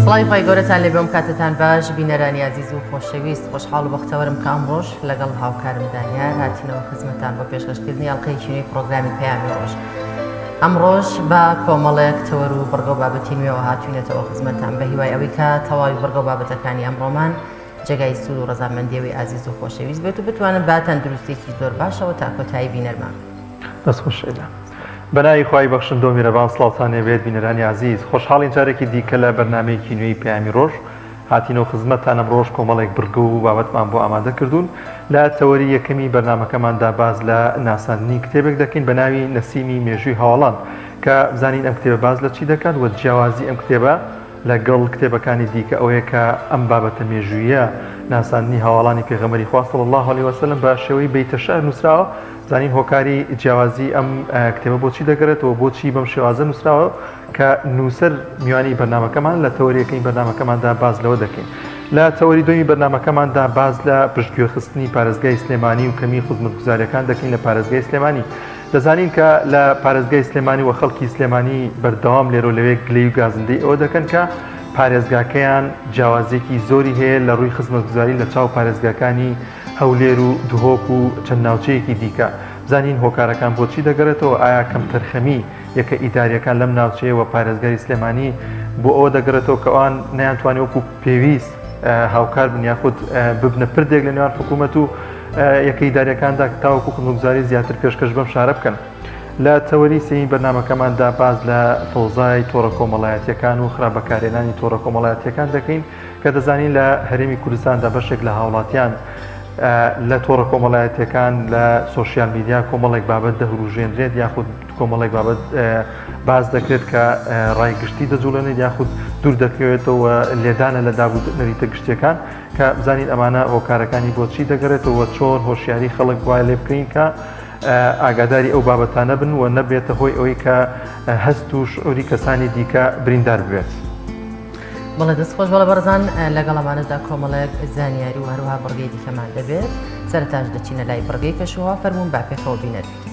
سڵاوی خوای گەورەتان لێبێ ئەم کاتەتان باش بینەرانی ئازیز و خۆشەویست خۆشحاڵ و بەختەوەرم کە ئەمڕۆش لەگەڵ هاوکارم دانیار هاتینەوە خزمەتان بۆ پێشکەشکردنی ئەڵقەیەکی نوێی پڕۆگرامی پەیامی ڕۆژ ئەمڕۆش بە کۆمەڵێک تەوەر و بڕگە و بابەتی نوێوە هاتوینەتەوە خزمەتان بە هیوای ئەوەی کە تەواوی بڕگە و بابەتەکانی ئەمڕۆمان جێگای سوود و ڕەزامەندیەوەی ئازیز و خۆشەویست بێت و بتوانن بە تەندروستێکی زۆر باشەوە تا کۆتایی بینەرمان بن. دەست خۆش شەیدا. بەناوی خوای بەخشندەو میرەبان سڵاوتان لێبێت بینەرانی ئازیز خۆشحاڵین جارێکی دیکە لە بەرنامەیەکی نوێی پەیامی ڕۆژ هاتینەوە خزمەتتان ئەمڕۆش کۆمەڵێک بڕگە و بابەتمان بۆ ئامادە کردوون لە تەوەری یەکەمی بەرنامەکەماندا باس لە ناساندنی کتێبێک دەکەین بە ناوی نەسیمی مێژووی هاوەڵان کە بزانین ئەم کتێبە باس لە چی دەکات و جیاوازی ئەم کتێبە لەگەڵ کتێبەکانی دیکە ئەوەیە کە ئەم بابەتە مێژوویە ناساندنی هاوەڵانی پێغەمبەری خوا صلی اللە علیه وسلم بە شێوەی بەیتە شعر نووسراوە زانین هۆکاری جیاوازی ئەم کتێبە بۆچی دەگەرێتەوە بۆچی بەم شێوازە نووسراوە کە نووسەر میوانی بەرنامەکەمان لە تەوەریەکەی بەرنامەکەماندا باس لەوە دەکەین لە تەوەری دومی بەرنامەکەماندا باس لە پشتگوێخستنی پارێزگای سلێمانی و کەمی خزمەتگوزاریەکان دەکەین لە پارێزگای سلێمانی دەزانین کە لە پارێزگای سلێمانی و خەڵکی سلێمانی بەردەوام لێرەو لەوێ گلەی و گازندەی ئەوە دەکەن کە پارێزگاکەیان جیاوازیەکی زۆری هەیە لە ڕووی خزمەتگوزاری لە چاو پارێزگاکانی هەولێر و دهۆک و چەند ناوچەیەکی دیکە. بزانین هۆکارەکان بۆ چی دەگەڕێتەوە، ئایا کەمتەرخەمی یەکە ئیداریەکان لەم ناوچەیە و پارێزگاری سلێمانی بۆ ئەوە دەگەڕێتەوە کە ئەوان نەیانتوانی وەکو پێویست هاوکار بن یاخود ببنە پردێک لە نێوان حکوومەت و یەکە ئیداریەکاندا تاوەکو خزمەتگوزاری زیاتر پێشکەش بەم شارە بکەن. لە تەوەری سێیەمی بەرنامەکەماندا باس لە فەوزای تۆڕە کۆمەڵایەتیەکان و خراپ بەکارهێنانی تۆڕە کۆمەڵایەتیەکان دەکەین کە دەزانین لە هەرێمی کوردستاندا بەشێک لە هاوڵاتیان لە تۆڕە کۆمەڵایەتیەکان لە سۆشیال میدیا کۆمەڵێک بابەت دەهروژێنرێت یاخود کۆمەڵێک بابەت باس دەکرێت کە ڕای گشتی دەجوڵێنێت یاخود دوور دەکەوێتەوە لێدانە لە داب و نەریتە گشتیەکان کە بزانین ئەمانە هۆکارەکانی بۆچی دەگەڕێتەوە چۆن هۆشیاری خەڵک وای لێ بکەین کە ئاگاداری ئەو بابەتانە بن و نەبێتە هۆی ئەوەی کە هەست و شعوری کەسانی دیکە بریندار ببێت. بەڵێ دەست خۆش بەڵێ بەڕێزان لەگەڵ ئەمانەشدا کۆمەڵێک زانیاری و هەروەها بڕگەی دیکەمان دەبێت سەرەتاش دەچینە لای بڕگەی کەشوهەوا فەرموون با پێکەوە بینەر بین.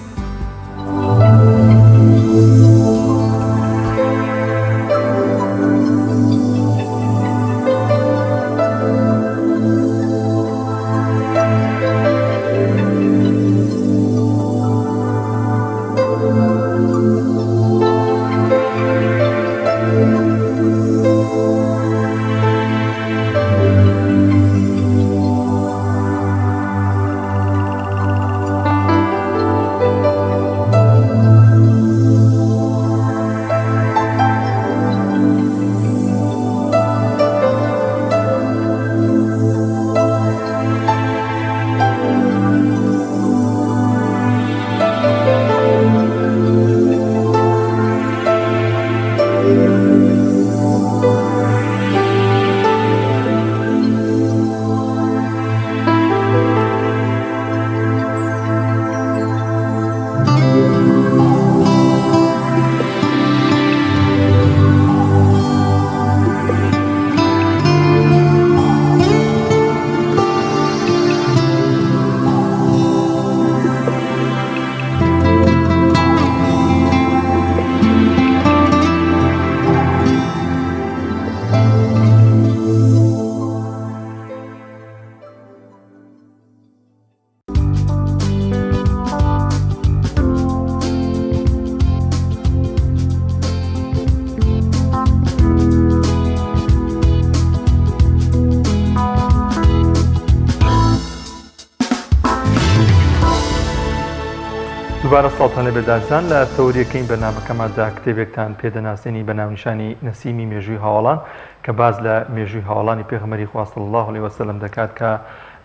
دووبارە سڵاوتان لێبێت دازان لە تەوەریەکەی بەرنامەکەماندا کتێبێکتان پێدەناسێنی بە ناونیشانی نەسیمی مێژووی هاوڵان کە باز لە مێژووی هاوڵانی پێغەمبەری خوا صلی الله علیه وسلم دەکات کە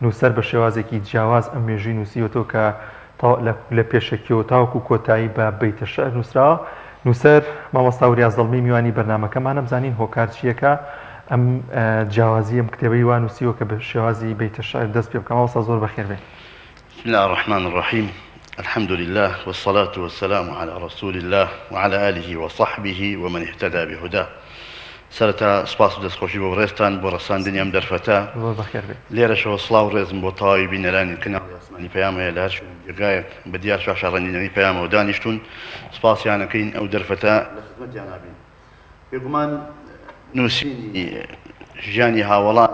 نووسەر بە شێوازێکی جیاواز ئەم مێژووی نووسیوەتەوە کە لە پێشەکیەوە تاوەکو کۆتایی بە بەیتە شعر نووسراوە. نووسەر، مامۆستا وریا زەڵمی میوانی بەرنامەکەمانە، بزانین هۆکار چییە کە ئەم جیاوازی ئەم کتێبەی وا نووسیوە کە بە شێوازی بەیتە شعر دەست پێ بکا. مامۆستا زۆر بەخێر بێی. بسم اللە الرحمن الرحیم الحمد للە والصلاة والسلام علی رسول اللە وعلی آله وصحبه ومن اهتدی بهداه سەرەتا سوپاس و دەستخۆشی بۆ بەڕێزتان بۆ ڕەخساندنی ئەم دەرفەتە. زۆر بەخێر بێی. لێرەشەوە سڵاو و ڕێزم بۆ تەواوی بینەرانی کەناڵی ئاسمانی پەیام هەیە لە هەر شوێن و جێگایەک بە دیار شاشە ڕەنگینەکەی پەیامەوە دانیشتوون سوپاسیان ئەکەین ئەو دەرفەتە لە خزمەتیانا بین. بێگومان. نووسینی ژیانی هاوەڵان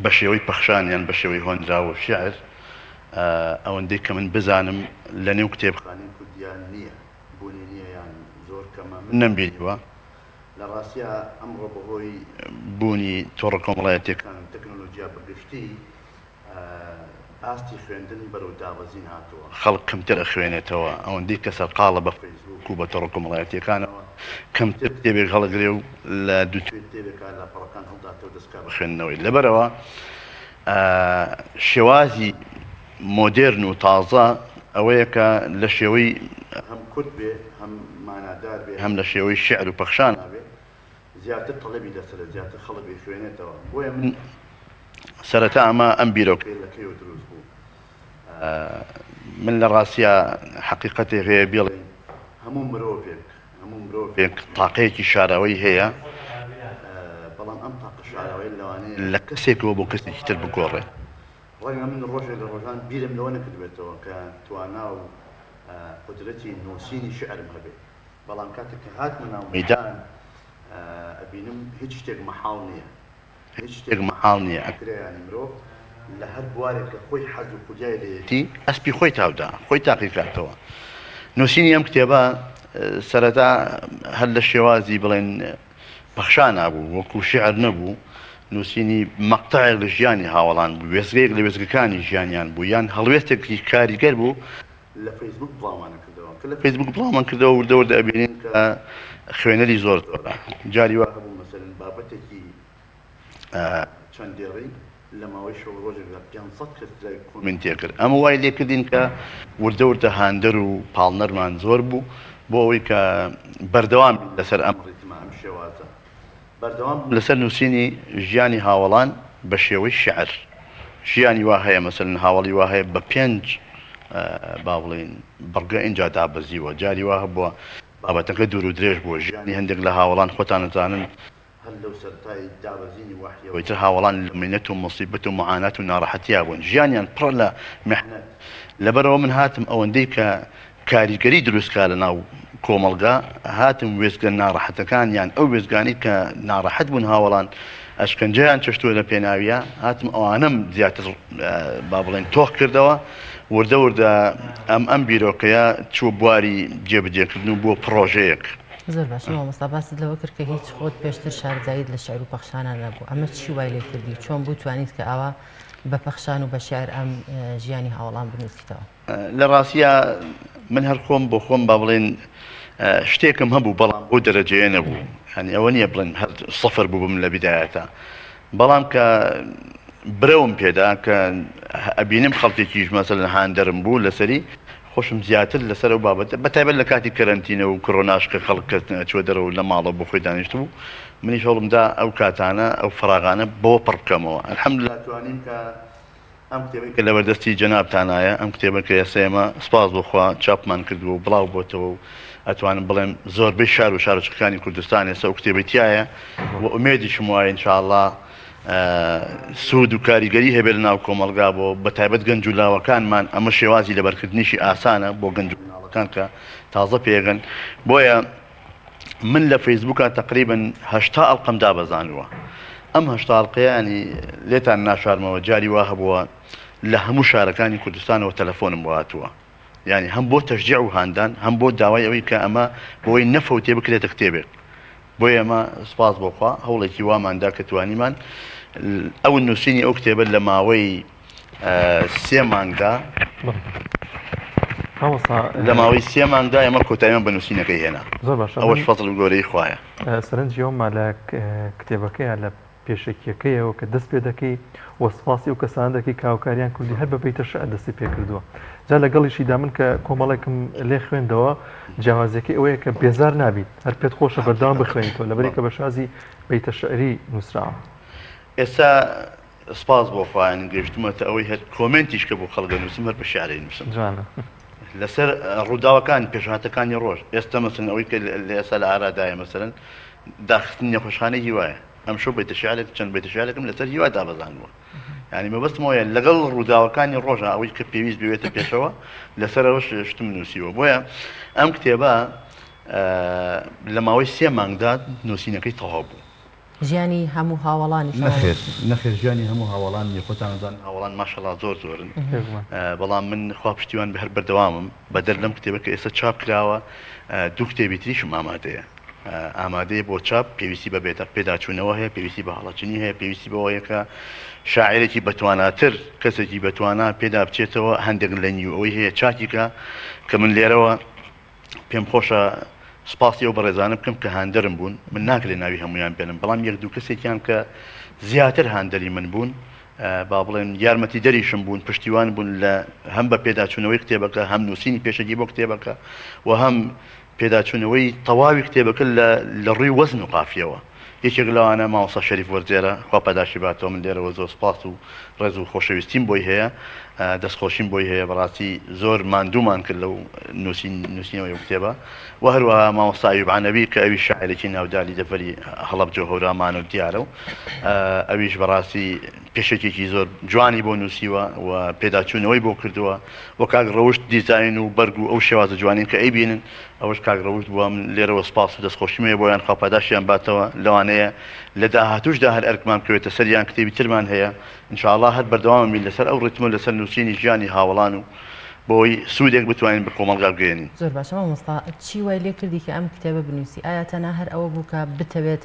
بە شێوەی پەخشان یان بە شێوەی هۆنراوە و شیعر ئەوەندەی کە من بزانم لە نێو کتێبخانەی کوردیا نییە، بوونی نییە یان زۆر کەمە، من نەمبینیوە. لە ڕاستیا ئەمڕۆ بەهۆی بوونی تۆڕە کۆمەڵایەتییەکان و تەکنۆلۆجیا بە گشتی ئاستی خوێندن بەرەو دابەزین هاتووە، خەڵک کەمتر ئەخوێنێتەوە، ئەوەندەی کە سەرقاڵە بە فەیسبووک و بە تۆڕە کۆمەڵایەتییەکانەوە کەمتر کتێبێک هەڵەگرێ و لە دووتوێی کتێبێکا لاپەڕەکان هەڵداتەوە دەست کا بە خوێندنەوەی. لەبەرئەوە شێوازی مۆدێرن و تازە ئەوەیە کە لە شێوەی هەم کورت بێ، هەم مانادار بێ، هەم لە شێوەی شیعر و پەخشانا بێ، زیاتر تەڵەبی لەسەرە، زیاتر خەڵک ئەیخوێنێتەوە. بۆیە من سەرەتا ئەمە ئەم بیرۆکەیە لە کەیەوە دروست بوو؟ من لە ڕاستیا حەقیقەتێک هەیە بیڵێین هەموو مرۆڤێک هەموو مرۆڤێک تاقەیەکی شاراوەی هەیە، بەڵام ئەم تاقە شاراوەیە لەوانەیە لە کەسێکەوە بۆ کەسێکی تر بگۆڕێت. ڕەنگە من ڕۆژێک لە ڕۆژان بیرم لەوە نەکردبێتەوە کە توانا و قودرەتی نووسینی شیعرم هەبێ، بەڵام کاتێک کە هاتمە ناو مەیدان ئەبینم هیچ شتێک مەحاڵ نییە. هیچ شتێک مەحاڵ نییە، ئەکرێ یانی مرۆڤ لە هەر بوارێک کە خۆی حەز و خولیای لێیەتی ئەسپی خۆی تاودا، خۆی تاقی کاتەوە. نووسینی ئەم کتێبە سەرەتا هەر لە شێوازی بڵێن پەخشانا بوو، وەکوو شیعر نەبوو، نووسینی مەقتەعێک لە ژیانی هاوەڵان بوو، وێستگەیەک لە وێستگەکانی ژیانیان بوو، یان هەڵوێستێکی کاریگەر بوو لە فەیسبووک بڵاومان کردەوە. کە لە فەیسبووک بڵاومان کردەوە وردە وردە ئەبینین کە خوێنەری زۆر زۆرە. جاری وا هەبوو مەسەلەن بابەتێکی چەند دێڕی لە ماوەی شەو ڕۆژێکدا 500 کەس لایک کۆمێنتی کرد. ئەمە وای لێ کردین کە وردە وردە هاندەر و پاڵنەرمان زۆر بوو بۆ ئەوەی کە بەردەوام بین لەسەر ئەم ڕیتمە، ئەم شێوازە. بەردەوام بووم لەسەر نووسینی ژیانی هاوەڵان بە شێوەی شیعر. ژیانی وا هەیە مەسەلەن هاوەڵی وا هەیە بە پێنج با بڵێین بڕگە ئینجا دابەزیوە. جاری وا هەبووە بابەتەکە دوور و درێژ بووە. ژیانی هەندێک لە هاوەڵان خۆتان ئەزانن هەر لەو سەرەتای دابەزینی وەحیەوە ئیتر هاوەڵان لە مەینەت و موسیبەت و موعانات و ناڕەحەتیا بوون. ژیانیان پڕە لە میحنەت. لەبەرئەوە من هاتم ئەوەندەی کە کاریگەری دروست کا لەناو کۆمەڵگا، هاتم وێستگە ناڕەحەتەکان یان ئەو وێستگانەی کە ناڕەحەت بوون هاوەڵان ئەشکەنجەیان چەشتووە لە پێناویا، هاتم ئەوانەم زیاتر با بڵێین تۆخ کردەوە، وردە وردە ئەم ئەم بیرۆکەیە چووە بواری جێبەجێکردن و بووە پڕۆژەیەک. زۆر باشە مامۆستا باست لەوە کرد کە هیچ خۆت پێشتر شارەزاییت لە شیعر و پەخشانا نەبوو، ئەمە چی وای لێ کردی چۆن بوو توانیت کە ئاوا بە پەخشان و بە شیعر ئەم ژیانی هاوەڵان بنووسیتەوە؟ لە ڕاستیا من هەر خۆم بۆ خۆم با بڵێن شتێکم هەبوو بەڵام بۆ دەرەجەیە نەبوو هەنی ئەوە نییە بڵێن هەر سەفەر بووبم لە بدایەتە بەڵام کە برەوم پێدا کە ئەبینم خەڵکێکیش مەسەلەن هاندەرم بوو لەسەری خۆشم زیاتر لەسەر ئەو بابەتە بە تایبەت لە کاتی کەرەنتینە و کۆرۆناش کە خەڵک کەس چوە دەرەوە لە ماڵەوە بۆ خۆی دانیشت بوو منیش هەوڵمدا ئەو کاتانە ئەو فراغانە بەوە پڕ بکەمەوە الحمدلله توانیم کە ئەم کتێبەی کە لەبەردەستی جەنابتانایە، ئەم کتێبە کە ئێستا ئێمە سپاس بۆ خوا چاپمان کردووە و بڵاو بۆتەوە و ئەتوانم بڵێم زۆربەی شار و شارۆچکەکانی کوردستان ئێستا ئەو کتێبەی تیایە و ئومێدیشم وایە ان شاء اللە سوود و کاریگەری هەبێت لە ناو کۆمەڵگا بۆ بە تایبەت گەنج و لاوەکانمان ئەمە شێوازی لەبەرکردنیشی ئاسانە بۆ گەنج و مناڵەکان کە تازە پێگەن بۆیە من لە فەیسبووکا تەقریبەن 80 ئەڵقەم دابەزانووە ئەم 80 ئەڵقەیە ینی لێتان ناشارمەوە جاری وا هەبووە لە هەموو شارەکانی کوردستانەوە تەلەفۆنم بۆ هاتووە یعنی هەم بۆ تەشجیع و هاندان هەم بۆ داوای ئەوەی کە ئەمە بۆی نەفەوتێ بکرێتە کتێبێک بۆ ئێمە سپاس بۆ خوا هەوڵێکی واماندا کە توانیمان ئەو نووسینی ئەو کتێبە لە ماوەی سێ مانگدا لە ماوەی سێ مانگدا ئێمە کۆتاییمان بە نووسینەکەی هێنا زۆر باشە ئەوەش فەزڵ و گەورەی خوایە. سەرنجی ئەوما لە کتێبەکەیە لە پێشەکیەکەیەوە کە دەست پێ دەکەی و سپاسی ئەو کەسانە دەکەی کە هاوکاریان کردی هەر بە بەیتە شعر دەستی پێ کردووە جا لەگەڵیشیدا من کە کۆمەڵێکم لێ خوێندەوە جیاوازیەکەی ئەوەیە کە بێزار نابیت هەر پێت خۆشە بەردەوام بخوێنیتەوە لەبەری کە بە شازی بەیتە شعری نووسراوە. ئێستا سپاس بۆ خوا یانی گەیشتومەتە ئەوەی هەر کۆمێنتیش کە بۆ خەڵک دەنووسم هەر بە شیعر ئەینووسم جوانە. لەسەر ڕووداوەکان پێشهاتەکانی ڕۆژ ئێستا مەسەلەن ئەوەی کە لە ئێستا لە ئارادایە مەسەلەن داخستنی نەخۆشخانەی هیوایە ئەمشەو بەیتە شیعرێک چەند بەیتە شیعرێکم لەسەر هیوا دابەزاندووە یانی مەبەستم ئەوەیە لەگەڵ ڕووداوەکانی ڕۆژە ئەوەی کە پێویست بێتە پێشەوە لەسەر ئەوەش شتم نووسیوە بۆیە ئەم کتێبە لە ماوەی سێ مانگدا نووسینەکەی تەواو بوو. ژیانی هەموو هاوەڵانیشە نەخێر مامۆستا؟ نەخێر ژیانی هەموو هاوەڵان نیە خۆتان ئەزانن هاوەڵان ماشەڵا زۆر زۆرن بێگومان. بەڵام من خوا پشتیوان بێ هەر بەردەوامم بەدەر لەم کتێبە کە ئێستا چاپ کراوە دوو کتێبی تریشم ئامادەیە ئامادەیە بۆ چاپ پێویستی بە پێداچوونەوە هەیە پێویستی بە هەڵەچنی هەیە پێویستی بەوە هەیە کە شاعێرێکی بەتواناتر کەسێکی بەتوانا پێدا بچێتەوە هەندێک لە نیو ئەوەی هەیە چاکی کە کە من لێرەوە پێم خۆشە سپاسی ئەو بەڕێزانە بکەم کە هاندەرم بوون من ناکرێت ناوی هەمویان بێنم بەڵام یەک دوو کەسێکیان کە زیاتر هاندەری من بوون با بڵێن یارمەتی دەریشم بوون پشتیوان بوون لە هەم بە پێداچوونەوەی کتێبەکە هەم نووسینی پێشەکی بۆ کتێبەکە و هەم پێداچوونەوەی تەواوی کتێبەکە لە لە ڕووی وەزن و قافیەوە. یەکێک لەوانە مامۆستا شەریف وەرزێرە، خوا پاداشتی باتەوە، من لێرەوە زۆر سوپاس و ڕێز و خۆشەویستیم بۆی هەیە، دەستخۆشیم بۆی هەیە، بەڕاستی زۆر ماندوومان کرد لەو نووسین نووسینەوەی ئەو کتێبە و هەروەها مامۆستا ئەیوب عەنەوی کە ئەویش شاعیرێکی ناوداری دەڤەری هەڵەبجە و هەورامانە و دیارە و ئەویش بەڕاستی پێشەکیەکی زۆر جوانی بۆ نووسیوە و پێداچوونەوەی بۆ کردووە و کاک ڕەوشت دیزاین و بەرگ و ئەو شێوازە جوانەی کە ئەیبینن ئەوەش کاک ڕەوشت بووە من لێرەوە سپاس و دەستخۆشیم هەیە بۆیان خوا پاداشتیان باتەوە لەوانەیە لە داهاتووشدا هەر ئەرکمان بکەوێتە سەر یان کتێبی ترمان هەیە ان شاء اللە هەر بەردەوام بین لەسەر ئەو ڕیتمە لەسەر نووسینی ژیانی هاوەڵان و بۆی سوودێک بتوانین بە کۆمەڵگا بگەیەنین. زۆر باشە مامۆستا چی وای لێ کردی کە ئەم کتێبە بنووسی ئایا تەنها هەر ئەوە بوو کە بتەوێت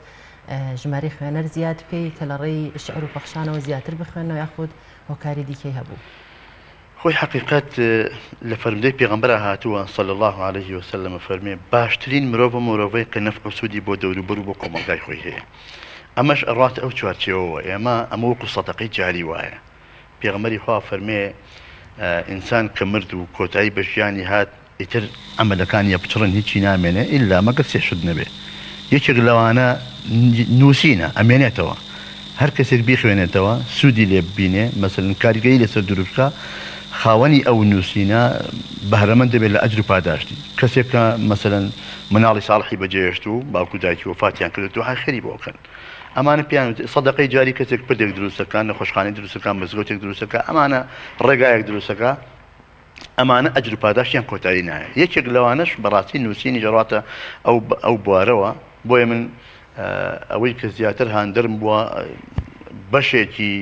ژمارەی خوێنەر زیاد بکەی کە لە ڕێی شعر و پەخشانەوە زیاتر بخوێنەوە یاخود هۆکاری دیکەی هەبوو؟ خۆی حەقیقەت لە فەرمودەی پێغەمبەرا هاتووە صلی اللە علیه وسلم ئەفەرموێ باشترین مرۆڤ ئەو مرۆڤەی کە نەفع و سوودی بۆ دەوروبەر و بۆ کۆمەڵگای خۆی هەیە ئەمەش ئەڕواتە ئەو چوارچێوەوە ئێمە ئەمە وەکو سەدەقەی جاری وایە پێغەمبەری خوا فەرمێ ئینسان کە مرد و کۆتایی بە ژیانی هات ئیتر عەمەلەکانی ئەپچڕن هیچی نامێنێ ئیلا مەگەر سێ شت نەبێ یەکێک لەوانە نووسینە ئەمێنێتەوە هەر کەسێک بیخوێنێتەوە سوودی لێ ببینێ مەسەلەن کاریگەری لەسەر دروست بکا خاوەنی ئەو نووسینە بەهرەمەند دەبێت لە ئەجر و پاداشتی کەسێک کە مەسەلەن مناڵی ساڵحی بەجێهێشت و باوک و دایکی وەفاتیان کرد دوعای خێری بۆ بکەن ئەمانە پێیان سەدەقەی جاری کەسێک پردێک دروست دەکا نەخۆشخانەی دروست دەکا مزگەوتێک دروست دەکا ئەمانە ڕێگایەک دروست دەکا ئەمانە ئەجر و پاداشتیان کۆتایی نایە یەکێک لەوانەش بەڕاستی نووسینیش ئەڕواتە ئەو ئەو بوارەوە بۆیە من ئەوەی کە زیاتر هاندەرم بووە بەشێکی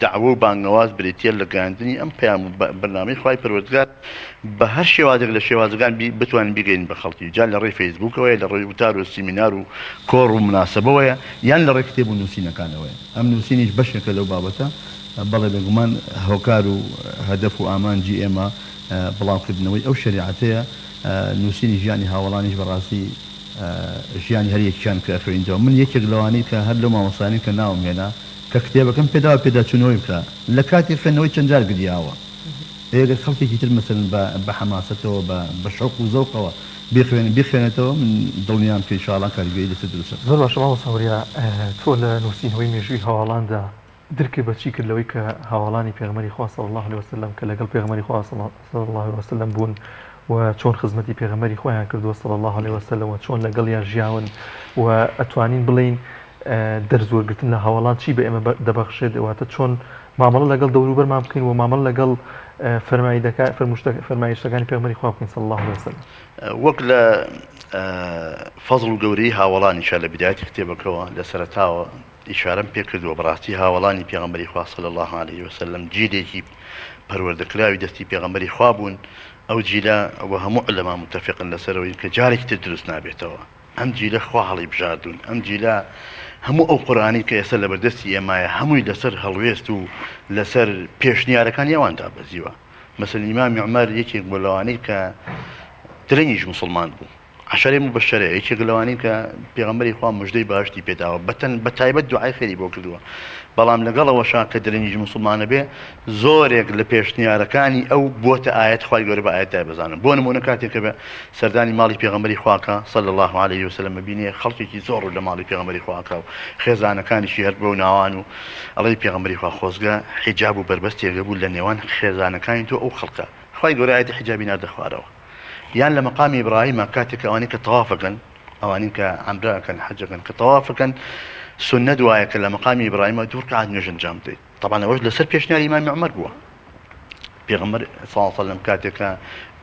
دەعوە و بانگەواز بریتیە لە گەیاندنی ئەم پەیام و بەرنامەی خوای پەروەردگار بە هەر شێوازێک لە شێوازەکان بتوانین بیگەین بە خەڵکی جا لە ڕێی فەیسبووکەوەیە لە ڕێی وتار و سیمینار و کۆڕ و مناسەبەوەیە یان لە ڕێی کتێب و نووسینەکانەوەیە ئەم نووسینیش بەشێکە لەو بابەتە بەڵێ بێگومان هۆکار و هەدەف و ئامانجی ئێمە بڵاوکردنەوەی ئەو شەریعەتەیە، نووسینی ژیانی هاوەڵانیش بەڕاستی ژیانی هەر یەکیان کە ئەخوێنیتەوە من یەکێک لەوانەی کە هەر لەو مامۆستایانەی کە ناوم هێنا کە کتێبەکەم پێداوە پێداچوونەوەی بکا لە کاتی خوێندنەوەی چەند جار گریاوە ئەی گەر خەڵکێکی تر مەسەلەن بە بە حەماسەتەوە بە بە شەوق و زەوقەوە بیخوێنن بیخوێنێتەوە من دڵنیام کە ئیشاڵا کاریگەری لەسەر دروست ئەکا. زۆر باشە مامۆستا وریا تۆ لە نووسینەوەی مێژووی هەواڵاندا درکت بە چی کرد لەوەی کە هاوەڵانی پێغەمبەری خوا صلی اللە علیە وسلم کە لەگەڵ پێغەمبەری خوا صلی اللە علیە وسلم بوون و چۆن خزمەتی پێغەمبەری خۆیان کردووە صلی اللە علیە وسلم و چۆن لەگەڵیان ژیاون و ئەتوانین بڵێین دەرس وەرگرتن لە هاوەڵان چی بە ئێمە دەبەخشێت واتە چۆن مامەڵە لەگەڵ دەوروبەرمان بکەین و مامەڵە لەگەڵ فەرماییدەکە فەرمایشتەکانی پێغەمبەری خوا بکەین صلی اللە علیە وسلم. وەک لە فەزڵ و گەورەیی هاوەڵانیشە لە بیدایەتی کتێبەکەوە لە سەرەتاوە ئیشارەم پێ کردووە بەڕاستی هاوەڵانی پێغەمبەری خوا صلی اللە علیه وسلم جیلێکی پەروەردەکراوی دەستی پێغەمبەری خوا بوون ئەو جیلە وە هەموو علەما متفقن لەسەرەوەی کە جارێکی تر دروست نابێتەوە ئەم جیلە خوا هەڵی بژاردوون ئەم جیلە هەموو ئەو قورئانی کە ئێستا لەبەردەستی ئێمایە هەمووی لەسەر هەڵوێست و لەسەر پێشنیارەکانی ئەوان دابەزیوە مەسەلەن ئیمامی عومەر یەکێک بوو لەوانەی کە درەنگیش موسڵمان بوو عەشەرەی موبەشەرەیە، یەکێک لەوانەی کە پێغەمبەری خوا مژدەی بەهەشتی پێداوە، بەتەن بەتایبەت دوعای خێری بۆ کردووە، بەڵام لەگەڵ ئەوەشا کە درەنگیش موسڵمانە بێ زۆرێک لە پێشنیارەکانی ئەو بووەتە ئایەت خوای گەورە بە ئایەت دایبەزانن بۆ نموونە کاتێک کە سەردانی ماڵی پێغەمبەری خوا کە صلی اللە علیه وسلم ئەبینێ خەڵکێکی زۆر ڕوو لە ماڵی پێغەمبەری خوا ئەکا و خێزانەکانیشی هەر بەو ناوان و ئەڵێی پێغەمبەری خوا خۆزگە حیجاب و بەربەستێک هەبوو لە نێوان خێزانەکانی تۆ ئەو خەڵکە خوای گەورە ئایەتی حیجابی ناردە خوارەوە. یان لە مەقامی ئیبراهیمە کاتێک کە ئەوانەی کە تەواف ئەکەن ئەوانەی کە عەمرە ئەکەن حەج ئەکەن کە تەواف ئەکەن سوننەت وایە کە لە مەقامی ئیبراهیمە دوو ڕکعات نوێژ ئەنجام بدەیت تەبعەن ئەوەش لەسەر پێشنیاری ئیمامی عومەر بووە. پێغەمبەر صلی اللە علیە وسلم کاتێک کە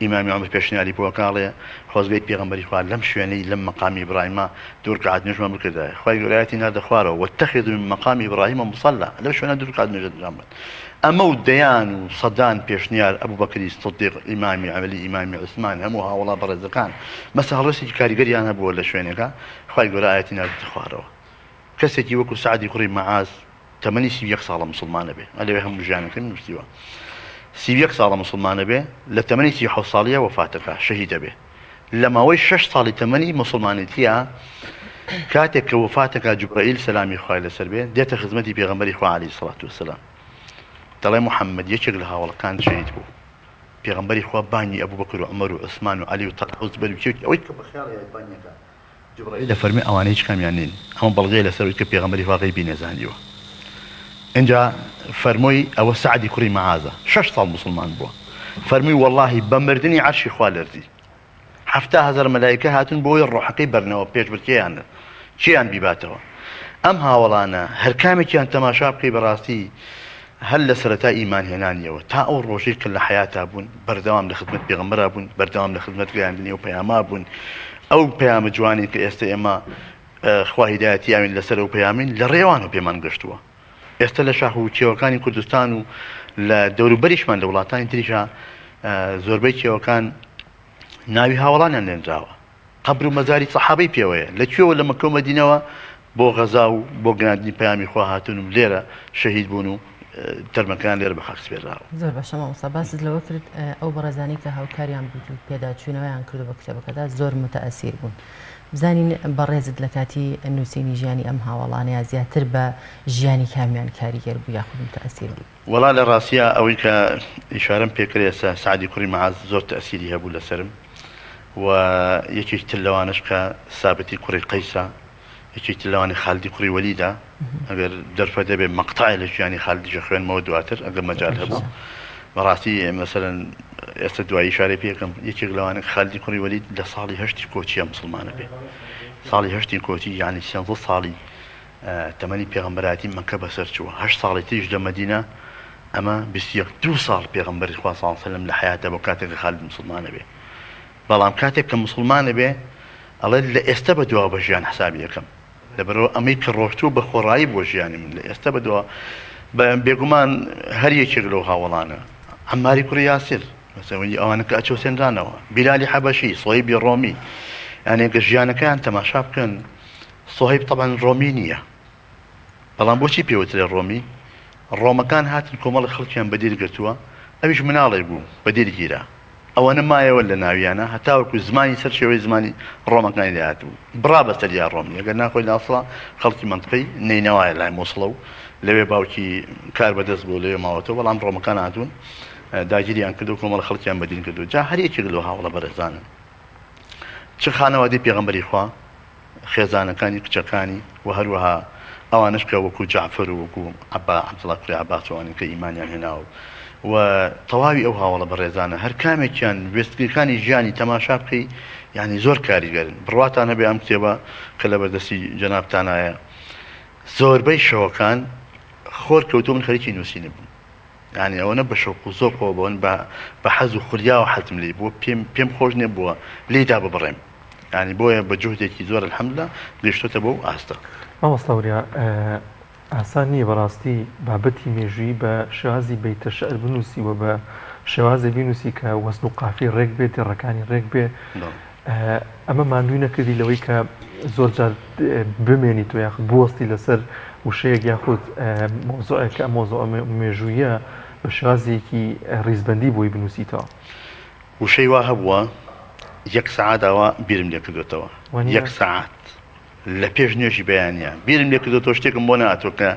ئیمامی عومەر پێشنیاری بۆ ئەکا ئەڵێ خۆزگەی پێغەمبەری خوا لەم شوێنەی لەم مەقامی ئیبراهیمە دوو ڕکعات نوێژمان بکردایە خوای گەورە ئایەتی ناردە خوارەوە واتخذوا من مقام ابراهیم مصلى لەو شوێنە دوو ڕکعات نوێژ ئەنجام بدەن ئەمە و دەیان و سەدان پێشنیار ئەبوبەکری صدیق ئیمامی عەلی ئیمامی عوسمان هەموو هاوەڵا بەڕێزەکان مەسە هەڵوێستێکی کاریگەریان هەبووە لە شوێنێکا خوای گەورە ئایەتی ناردۆتە خوارەوە کەسێکی وەکو سەعدی کوڕی مەعاز تەمەنی 31 ساڵە مسوڵمانە بێ ئەلەوێ هەموو ژیانەکەی نووسیوە 31 ساڵە مسوڵمانە بێ لە تەمەنی 37 ساڵیە وەفاتەکە شەهیدە بێ لە ماوەی شەش ساڵی تەمەنی مسوڵمانێتیە کاتێک کە وەفاتەکە جوبرائیل سەلامی خوای لەسەر بێ دێتە خزمەتی پێغەمبەری خوا عەلەیهی سڵات وسلام دەڵێ محەممەد یەکێک لە هاوەڵەکان شەهید بوو پێغەمبەری خوا بانگی ئەبوبەکر و عومەر و عوسمان و عەلی و تەلحە و زوبەیر و کێ ئەوەی کە بە خەیاڵی هات بانگیان جوبرائیل دەفەرموێ ئەوانە هیچ کامیان نین، ئەمە بەڵگەیە لەسەر ئەوەی کە پێغەمبەری خوا غەیبی نەزانیوە. ئینجا فەرمووی ئەوە سەعدی کوڕی مەعازە، شەش ساڵ موسڵمان بووە. فەرمووی وەڵڵاهی بە مردنی عەرشی خوا لەرزی. 70,000 مەلایکە هاتوون بۆ ئەوەی ڕۆحەکەی بەرنەوە پێشبرکێیان کێیان بیباتەوە. ئەم هاوەڵانە هەر کامێکیان تەماشا بکەی بەڕاستی هەر لە سەرەتای ئیمان هێنانیەوە تا ئەو ڕۆژەی کە لە حەیاتا بوون بەردەوام لە خزمەت پێغەمبەرا بوون، بەردەوام لە خزمەت گەیاندنی ئەو پەیامە بوون، ئەو پەیامە جوانەی کە ئێستە ئێمە خوا هیدایەتی یاوین لەسەر ئەو پەیامین لە ڕێوانەوە پێمان گەشتووە. ئێستە لە شاخ و کێوەکانی کوردستان و لە دەوروبەریشمان لە وڵاتانی تریشا زۆربەی کێوەکان ناوی هاوەڵانیان لێنراوە. قەبر و مەزاری سەحابەی پێوەیە، لە کوێوە لە مەککە و مەدینەوە بۆ غەزا و بۆ گەیاندنی پەیامی خوا هاتوون و لێرە شەهید بوون و تەرمەکەیان لێرە بە خاک سپێردراوە. زۆر باشە مامۆستا باست لەوە کرد ئەو بەڕێزانەی کە هاوکاریان بوویت و پێداچوونەوەیان کردو بە کتێبەکەدا زۆر موتەئەسیر بوون بزانین بەڕێزت لە کاتی نووسینی ژیانی ئەم هاوەڵانەیە زیاتر بە ژیانی کامیان کاریگەر بوو یاخود موتەئەسیر بووی؟ وەڵا لە ڕاستیا ئەوەی کە ئیشارەم پێ کرد ئێستا سەعدی کوڕی مەعاز زۆر تەئسیری هەبوو لەسەرم و یەکێکی تر لەوانەش کە سابتی کوڕی قەیسە یەکێکی تر لەوانی خالدی کوڕی وەلیدە ئەگەر دەرفەت هەبێ مەقتەعێ لە ژیانی خالدیش ئەخوێنمەوە دواتر ئەگەر مەجال هەبوو بەڕاستی مەسەلەن ئێستا دوایی ئیشارەی پێ ئەکەم یەکێک لەوانە خالدی کوڕی وەلید لە ساڵی هەشتی کۆچیە مسوڵمانە بێ ساڵی هەشتی کۆچی یعنی سێزدە ساڵی تەمەنی پێغەمبەرایەتی مەککە بەسەر چووە هەشت ساڵی تریش لە مەدینە ئەمە 21 دوو ساڵ پێغەمبەری خوا صلی اللە علیە وسلم لە حەیاتە بۆ کاتێک کە خالد موسڵمانە بێ بەڵام کاتێک کە موسڵمانە بێ ئەڵێ لە ئێستا بە دواوە بە ژیان حسابی ئەکەم لەبەرئەوە ئەمەی کە ڕۆشتووە بە خۆڕایی بووە ژیانی من لە ئێستا بە دواوە بێگومان هەر یەکێک لەو هاوەڵانە عەماری کوڕی یاسر مەسەوەی ئەوانە کە ئەچەوسێنرانەوە بیلالی حەبەشی سۆیبی ڕۆمی یانێ گە ژیانەکەیان تەماشا بکەن سوهەیب تەبعەن ڕۆمی نییە بەڵام بۆچی پێ وترێ ڕۆمی؟ ڕۆمەکان هاتن کۆمەڵێک خەڵکیان بە دیل گرتووە ئەویش مناڵێک بوو بە دیل گیرا ئەوەنە مایەوە لە ناویانە هەتاوەکو زمانی سەر شێوەی زمانی ڕۆمەکانی لێ هاتبوو بڕا بەسەریا ڕۆمی ئەگەر نا خۆی لە ئەسڵا خەڵکی مەنتقەی نەینەوایە لای موسڵە و لەوێ باوکی کار بەدەست بووە لەوێ ماوەتەوە بەڵام ڕۆمەکان هاتوون داگیریان کردو کۆمەڵە خەڵکیان بە دیل کردو جا هەر یەکێک لەو هاوەڵە بەڕێزانە چ خانەوادەی پێغەمبەری خوا خێزانەکانی کچەکانی و هەروەها ئەوانەش کە وەکو جەعفەر و وەکو عەبا عەبدوڵا کوڕی عەباس و ئەوانەی کە ئیمانیان هێناوە و تەواوی ئەو هاوەڵە بەڕێزانە هەر کامێکیان وێستگەکانی ژیانی تەماشا بکەی یانی زۆر کاریگەرن بڕواتان هەبێ ئەم کتێبە کە لە بەردەستی جەنابتانایە زۆربەی شەوەکان خۆر کەوتوو من خەریکی نووسینی بووم یانی ئەوەنە بە شەوق و زۆقەوە بەوەن بە بە حەز و خولیاوە حەزم لێی بووە پێم پێم خۆش نیە بووە لێی داببڕێم یانی بۆیە بە جوهدێکی زۆر الحمدللە گەیشتۆتە بەو ئاستە. مامۆستا وریا ئاسان نییە بەڕاستی بابەتی مێژوویی بە شێوازی بەیتە شعر بنووسی و بە شێوازێ بینووسی کە وەزن و قافیەی ڕێک بێ دێڕەکانی ڕێک بێ ئەمە ماندووی نەکردی لەوەی کە زۆر جار بمێنیتەوە یاخود بوەستی لەسەر وشەیەک یاخود مەوزوعێک کە ئەم مەوزوعە مێژوویە بە شێوازێکی ڕیزبەندی بۆی بنووسیتەوە؟ وشەی وا هەبووە یەک سەعات ئاوا بیرم لێ کردۆتەوە یەک سەعات لە پێش نوێژی بەیانە بیرم لێ کردۆتەوە شتێکم بۆ نەهاتووە کە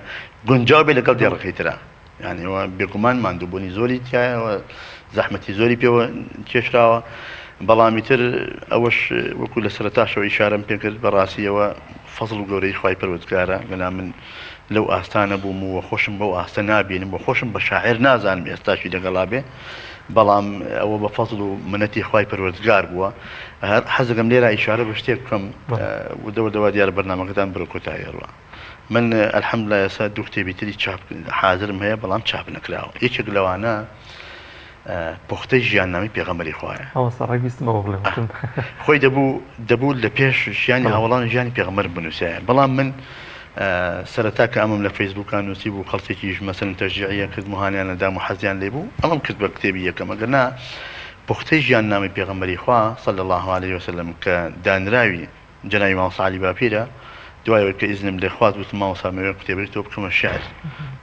گونجاو بێ لەگەڵ دێڕەکەی ترا یانی ئەوە بێگومان ماندووبوونی زۆری تایە و زەحمەتی زۆری پێوە کێشراوە بەڵام ئیتر ئەوەش وەکو لە سەرەتاشەوە ئیشارەم پێکرد بەڕاستیەوە فەزڵ و گەورەی خوای پەروەردگارە گەنا من لەو ئاستانە بووم و خۆشم بەو ئاستە نابینم و خۆشم بە شاعر نازانم ئێستاشی لەگەڵا بێ بەڵام ئەوە بە فەزڵ و منەتی خوای پەروەردگار بووە هەر حەزەکەم لێرە ئیشارە بە شتێک بکەم وردە وردە وا دیارە بەرنامەکەتان بەرەو کۆتایی ئەڕوا من الحمدللە ئێستا دوو کتێبی تری چاپ حازرم هەیە بەڵام چاپ نەکراوە یەکێک لەوانە. پوختەی ژیاننامەی پێغەمبەری خوایە. مامۆستا ڕێک ویستم ئەوە بڵێم وتم. خۆی دەبوو دەبوو لە پێش ژیانی هاوەڵان ژیانی پێغەمبەرم بنووسایە بەڵام من سەرەتا کە ئەمەم لە فەیسبووکا نووسی بوو خەڵکێکیش مەسەلەن تەشجیعیان کردم و هانیان ئەدام و حەزیان لێ بوو ئەمەم کرد بە کتێبی یەکەم ئەگەر نا پوختەی ژیاننامەی پێغەمبەری خوا صلی اللە علیه وسلم کە دانراوی جەنابی مامۆستا عەلی باپیرە، دوای ئەوەی کە ئیزنم لێ خواست وتم مامۆستا ئەمەوێ کتێبەکەی تۆ بکەمە شیعر،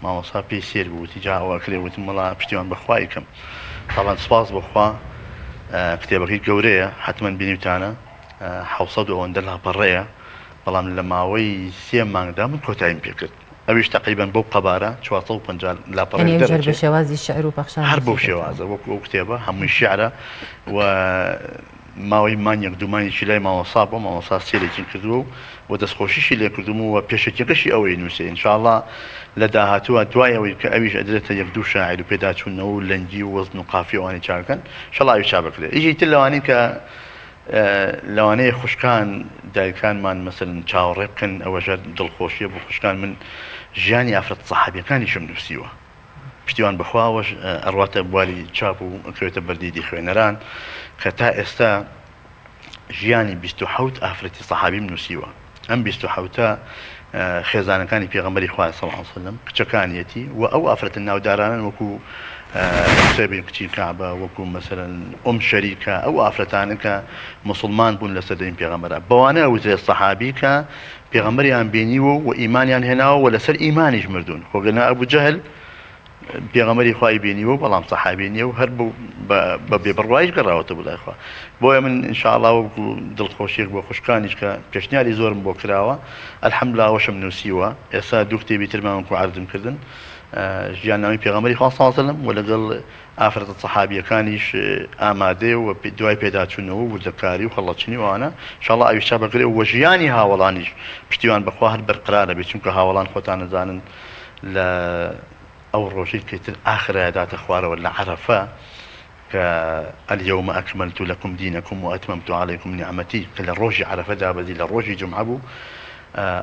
مامۆستا پێی سەیر بوو وتی جا ئەوە ئەکرێ، وتم وەڵا پشتیوان بە خوا ئەیکەم. تەبعەن سوپاس بۆ خوا کتێبەکەی گەورەیە حەتمەن بینیوتانە 700 و ئەوەندە لاپەڕەیە، بەڵام لە ماوەی سێ مانگدا من کۆتاییم پێ کرد، ئەویش تەقریبەن بەو قەبارە 450 لاپەڕەیەک یانی ئەویش هەر بە دەرەچێ. شێوازی شیعر و پەخشان هەر بەو نووسیوتەتەوە؟ شێوازە وەکوو ئەو کتێبە هەمووی شیعرە و ماوەی مانگێک دوو مانگێکی لای مامۆستا بووم، مامۆستا سەیرێکی کردووە و و دەستخۆشیشی لێ کردووم و پێشەکیەکەشی ئەوەی نووسی ان شاء اللە لە داهاتووە دوای ئەوەی کە ئەویش ئەدرێتە یەک دوو شاعیر و پێداچوونەوە و لەنگی و وەزن و قافیە ئەوانەی چاکەکەن ان شاء اللە ئەویش چاک بکرێت یەکێکی تر لەوانەی کە لەوانەیە خوشکان دایکانمان مەسەلەن چاوەڕێ بکەن ئەوەش هەر دڵخۆشیە بۆ خوشکان من ژیانی ئافرەت سەحابیەکانیشم نووسیوە. پشتیوان بەخوا ئەوەش ئەڕواتە بواری چاپ و ئەکەوێتە بەردیدی خوێنەران کە تا ئێستا ژیانی 27 ئافرەتی سەحابیم نووسیوە ئەم 27ە خێزانەکانی پێغەمبەری خوا صلی الله علیه وسلم کچەکانیەتی و ئەو ئافرەتە ناودارانن وەکو سێبین کچی کەعبە وەکو مەسەلەن ئوم شەریکە ئەو ئافرەتانە کە مسلمان بوون لە سەردەمی پێغەمبەرا بەوانە وترێت سەحابی کە پێغەمبەریان بینیوە و ئیمانیان هێناوە و لەسەر ئیمانیش مردوون خۆ گەر نا ئەبو جەهل پێغەمبەری خوای بینیوە بەڵام سەحابی نییە و هەر بە بێ بڕوایش گەڕاوەتە بۆ لای خوا بۆیە من ان شاء الله وەکو دڵخۆشیەک بۆ خوشکانیش کە پێشنیاری زۆرم بۆ کراوە الحمدلله ئەوەشم نووسیوە ئێستا دوو کتێبی ترمان وەکو عەرزم کردن ژیاننامەی پێغەمبەری خوا صلی الله علیه وسلم و لەگەڵ ئافرەتە سەحابییەکانیش ئامادەیە و دوای پێداچوونەوە و وردەکاری و هەڵەچنی و ئەوانە ان شاء اللە ئەویش چاپ ئەکرێ و ژیانی هاوەڵانیش پشتیوان بەخوا هەر بەرقرار ئەبێ چونکە هاوەڵان خۆتان ئەزانن لە ئەو ڕۆژەی کە تر ئاخرایە داتە خوارەوە لە عەرەفە کە الیوم اکملت لکم دینکم و اتممت علیکم نعمتی کە لە ڕۆژی عەرەفە دابەزی لە ڕۆژی جومعە بوو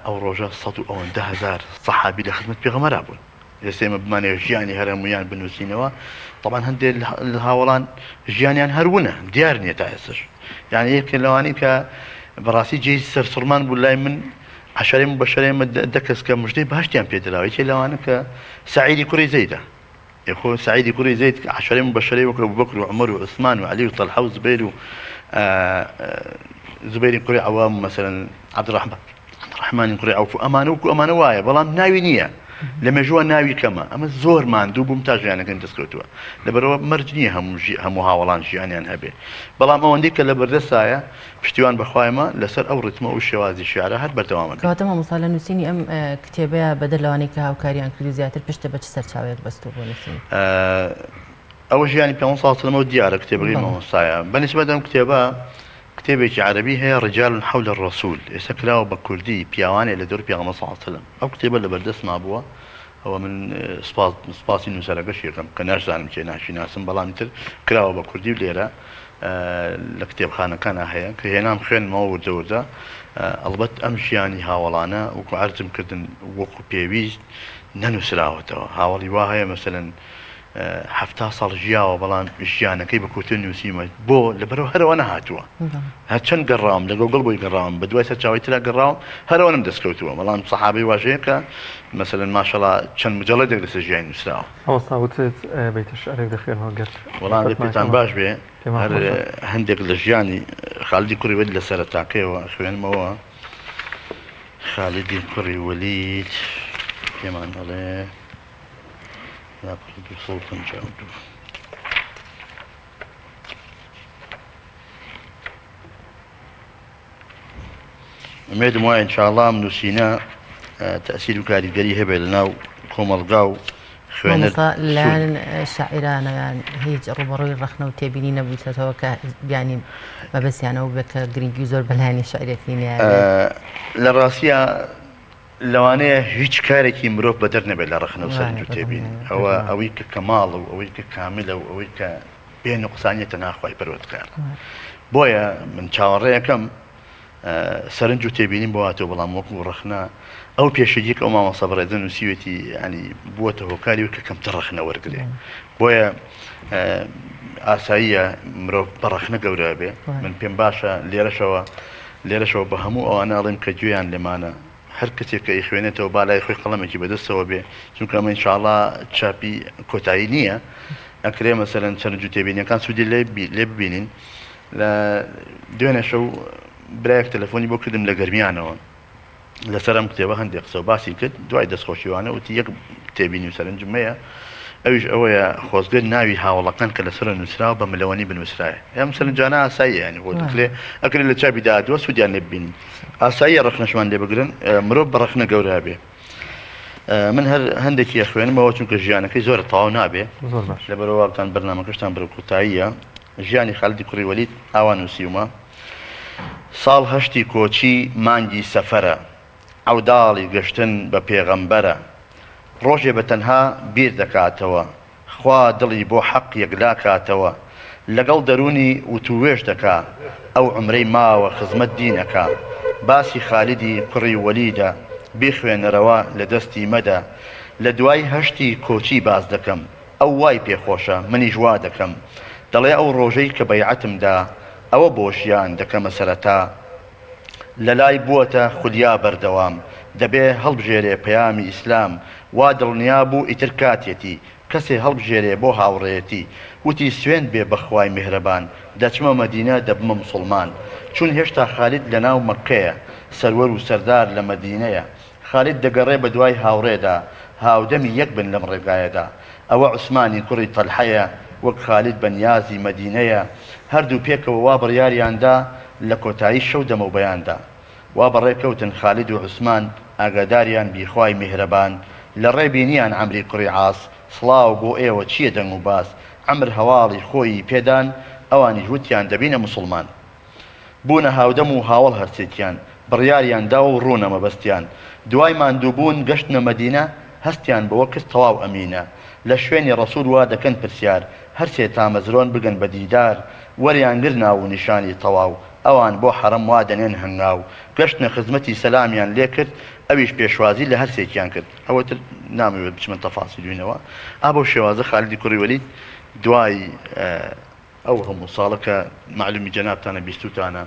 ئەو ڕۆژە سەد و ئەوەندە هەزار سەحابی لە خزمەت پێغەمبەرا بوون. ئێستا ئێمە بمانەوێت ژیانی هەر هەموویان بنووسینەوە تەبعەن هەندێک لە هاوەڵان ژیانیان هەر ونە دیار نییە تا ئێستش یعنی یەکێ لەوانەی کە بەڕاستی جێی سەرسوڕمان بوو لای من عەشەرەی موبەشەرەی ئێمە دە کەس کە مژدەی بەهەشتیان پێ دراوە یەکێ لەوانە کە سەعیدی کوڕی زەیدە ئێ خۆ سەعیدی کوڕی زەید عەشەرەی موبەشەرەی وەک ئەبوبەکر و عومەر و عوسمان و عەلی و تەلحە و زوبەیر و زوبەیری کوڕی عەوام و مەسەلەن عەبدوڕەحمان ڕەحمانی کوڕی عەوف و ئەمانە وەکو ئەمانە وایە بەڵام ناوی نییە لە مێژووە ناوی کەمە ئەمە زۆر ماندوو بووم تا ژیانەکەم دەستکەوتووە لەبەرەوە مەرج نییە هەموو هەموو هاوەڵان ژیانیان هەبێ بەڵام ئەوەندەی کە لە بەردەستایە پشتیوان بەخوایمە لەسەر ئەو ڕیتمە و شێوازی شیعرە هەر بەردەوامە بین. کەواتە مامۆستا لە نووسینی ئەم کتێبەیا بەدەر لەوانەی کە هاوکاریان کردووی زیاتر پشتت بە چ سەرچاوەیەک بەستووە بۆ نووسینی؟ ئەوە ژیانی پێغەمبەر صلی اللە علیە و سلم دیارە کتێبەکەی مامۆستایە بە نیسبەت ئەم کتێبە کتێبێکی عەرەبی هەیە رجال حول الرسول ئێستا کراوە بە کوردی پیاوانێ لە دەوری پێغەمبەر صلی اللە علیە وسلم ئەو کتێبە لە بەردەستما بووە ئەوە من سپاس سپاسی نووسەرەکەشی ئەکەم کە ناشزانم کێ ناشیناسم بەڵام ئیتر کراوە بە کوردی و لێرە لە کتێبخانەکانا هەیە کە هێنام خوێنمەوە وردە وردە ئەڵبەت ئەم ژیانی هاوەڵانە وەکو عەرزم کردن وەکو پێویست نەنووسراوەتەوە هاوەڵی وا هەیە مەسەلەن 70 ساڵ ژیاوە بەڵام ژیانەکەی بە کورتی نووسیومە بۆ لەبەرەوە هەرەوە نەهاتووە هەرچەند گەڕاوم لە گۆگڵ بۆی گەڕاوم بە دوای سەرچاوەی ترا گەڕاوم هەرەوە نەم دەستکەوتووە بەڵام سەحابەی واش هەیە کە مەسەلەن ماشەڵا چەند مجەڵەدێک لەسەر ژیانی نووسراوە. مامۆستا وتت بەیتە شعرێک دەخوێنمەوە گەر وەڵا ئەگەر پێتان باش بێ هەر هەندێک لە ژیانی خالیدی کوڕی وەلید لە سەرەتاکەیەوە ئەخوێنمەوە خالیدی کوڕی وەلید پێمان ئەڵێ لاپەڕە 252. ئومێدم وایە ان شاء اللە ئەم نووسینە تەئسیر و کاریگەری هەبێت لەناو کۆمەڵگا و خوێنەر مامۆستا لەلایەن شاعیرانە یان هیچ ڕووبەڕووی ڕەخنە و تێبینی نەبوویتەوە کە بیانی مەبەستیان ئەوە بێت کە گرنگی زۆر بەلایەنی شعرێکی نەیابێت؟ لە ڕاستیا لەوانەیە هیچ کارێکی مرۆڤ بەدەر نەبێت لە ڕەخنە و سەرنج و تێبینی. ئەوە ئەوەی کە کەماڵە و ئەوەی کە کاملە و ئەوەی کە بێ نوقسانیە تەنها خوای پەروەردگارە. بۆیە من چاوەڕێ ئەکەم سەرنج و تێبینیم بۆ هاتووە بەڵام وەکو ڕەخنە ئەو پێشەگی کە ئەو مامۆستا بەڕێزە نووسیوێتی ینی بووەتە هۆکاری و کە کەمتر ڕەخنە وەرگێ بۆیە ئاساییە مرۆڤ بە ڕەخنە گەورە بێ من پێم باشە لێرەشەوە لێرەشەوە بە هەموو ئەوانە ئەڵێم کە گوێیان لێمانە هەر کەسێک کە ئەیخوێنێتەوە با لای خۆی قەڵەمێکی بەدەستەوە بێ چونکە ئەمە ئینشاڵا چاپی کۆتایی نییە ئەکرێ مەسەلەن سەرنج و تێبینیەکان سوودی لێ ببینین لە دوێنێ شەو برایەک تەلەفۆنی بۆ کردم لە گەرمیانەوە لەسەر ئەم کتێبە هەندێک قسە و باسی کرد دوای دەستخۆشیوانە وتی یەک تێبینی و سەرنجم هەیە ئەویش ئەوەیە خۆزگە ناوی هاوڵەکان کە لەسەر نووسراوە بە ملەوەنی بنووسرایە ئەم سەرنجانە ئاساییە ینی خۆ دەکرێ ئەکرێ لە چاپی داهاتووە سوودیان لێ ببینین ئاساییە ڕەخنەشمان لێ بگرن مرۆڤ بە ڕەخنە گەورە بێ من هەر هەندێکی ئەخوێنمەوە چونکە ژیانەکەی زۆرە تەواو نابێ لەبەرەوە وابتان بەرنامەکەشتان بەرەو کۆتاییە ژیانی خالدی کوڕی وەلید ئاوا نووسیومە ساڵ هەشتی کۆچی مانگی سەفەرە عەوداڵی گەشتن بە پێغەمبەرە ڕۆژێ بە تەنها بیر دەکاتەوە خوا دڵی بۆ حەق یەکلا کاتەوە لەگەڵ دەروونی وتووێژ دەکا ئەو عومرەی ماوە خزمەت دین ئەکا باسی خالیدی کوڕی وەلیدە بیخوێنەرەوە لە دەستی مەدە لە دوای هەشتی کۆچی باس دەکەم ئەو وای پێ خۆشە منیش وا دەکەم دەڵێ ئەو ڕۆژەی کە بەیعەتم دا ئەوە بۆ ژیان دەکەمە سەرەتا لەلای بووەتە خولیا بەردەوام دەبێ هەڵبژێرێ پەیامی ئیسلام وا دڵنیا بوو ئیتر کاتیەتی کەسێ هەڵبژێرێ بۆ هاوڕێیەتی وتی سوێند بێ بە خوای میهرەبان دەچمە مەدینە دەبمە موسڵمان چون هێشتا خالید لەناو مەککەیە سەروەر و سەردار لە مەدینەیە خالید دەگەڕێ بەدوای هاوڕێدا هاودەمی یەک بن لەم ڕێگایەدا ئەوە عوسمانی کوڕی تەلحەیە وەک خالید بە نیازی مەدینەیە هەردوو پێکەوە وا بڕیاریان دا لە کۆتایی شەو دەمەو بەیاندا وا بەڕێ کەوتن خالید و عوسمان ئاگاداریان بی خوای میهرەبان لە ڕێ بینیان عەمری کوڕی عاس سڵاو بۆ ئێوە چیە دەنگ و باس عەمر هەواڵی خۆیی پێدان ئەوانیش وتیان دەبینە موسڵمان. بوونە هاودەم و هاوەڵ هەرسێکیان بڕیاریان داوە و ڕوونە مەبەستیان دوای ماندووبوون گەشتنە مەدینە هەستیان بەوە کرد تەواو ئەمینە لە شوێنی ڕەسوول وا دەکەن پرسیار هەرسێ تامەزرۆن بگەن بە دیدار وەریان گر ناو و نیشانی تەواو ئەوان بۆ حەڕەم وا دەنێن هەنگاو گەشتنە خزمەتی سەلامیان لێ کرد ئەویش پێشوازی لە هەرسێکیان کرد ئەوە تر نامەوێت بچمە تەفاسیلوینەوە ئا بەو شێوازە خالیدی کوڕی وەلید دوای ئەو هەموو ساڵە کە مەعلومی جەنابتانە بیستوتانە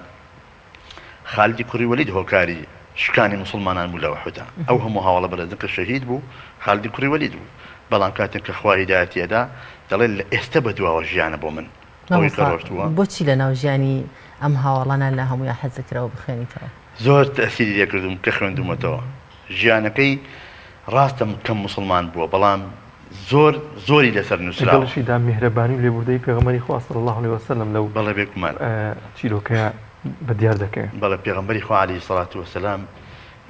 خالدی کوڕی وەلید هۆکاری شکانی موسڵمانان بوو لە ئوحودا ئەو هەموو هاوەڵە بەڕێزە کە شەهید بوو خالدی کوڕی وەلید بوو بەڵام کاتێک کە خوا هیدایەتی ئەدا دەڵێ لە ئێستە بە دواوە ژیانە بۆ من ئەوەی کە مامۆستا ڕۆشتووە. بۆچی لە ناو ژیانی ئەم هاوەڵانە لە هەموویان حەزت کرد بخوێنیتەوە؟ زۆر تەئسیری لێ کردووم کە خوێندوومەتەوە ژیانەکەی ڕاستە کەم موسڵمان بووە بەڵام زۆر زۆری لەسەر نووسراوە. لەگەڵیشیدا میهرەبانی و لێبوردەیی پێغەمبەری خوا صلی اللە علیە وسلم لەو بەڵێ بێگومان. چیرۆکەیە بە دیار دەکەوێ. بەڵێ پێغەمبەری خوا علیە الصلوە والسلام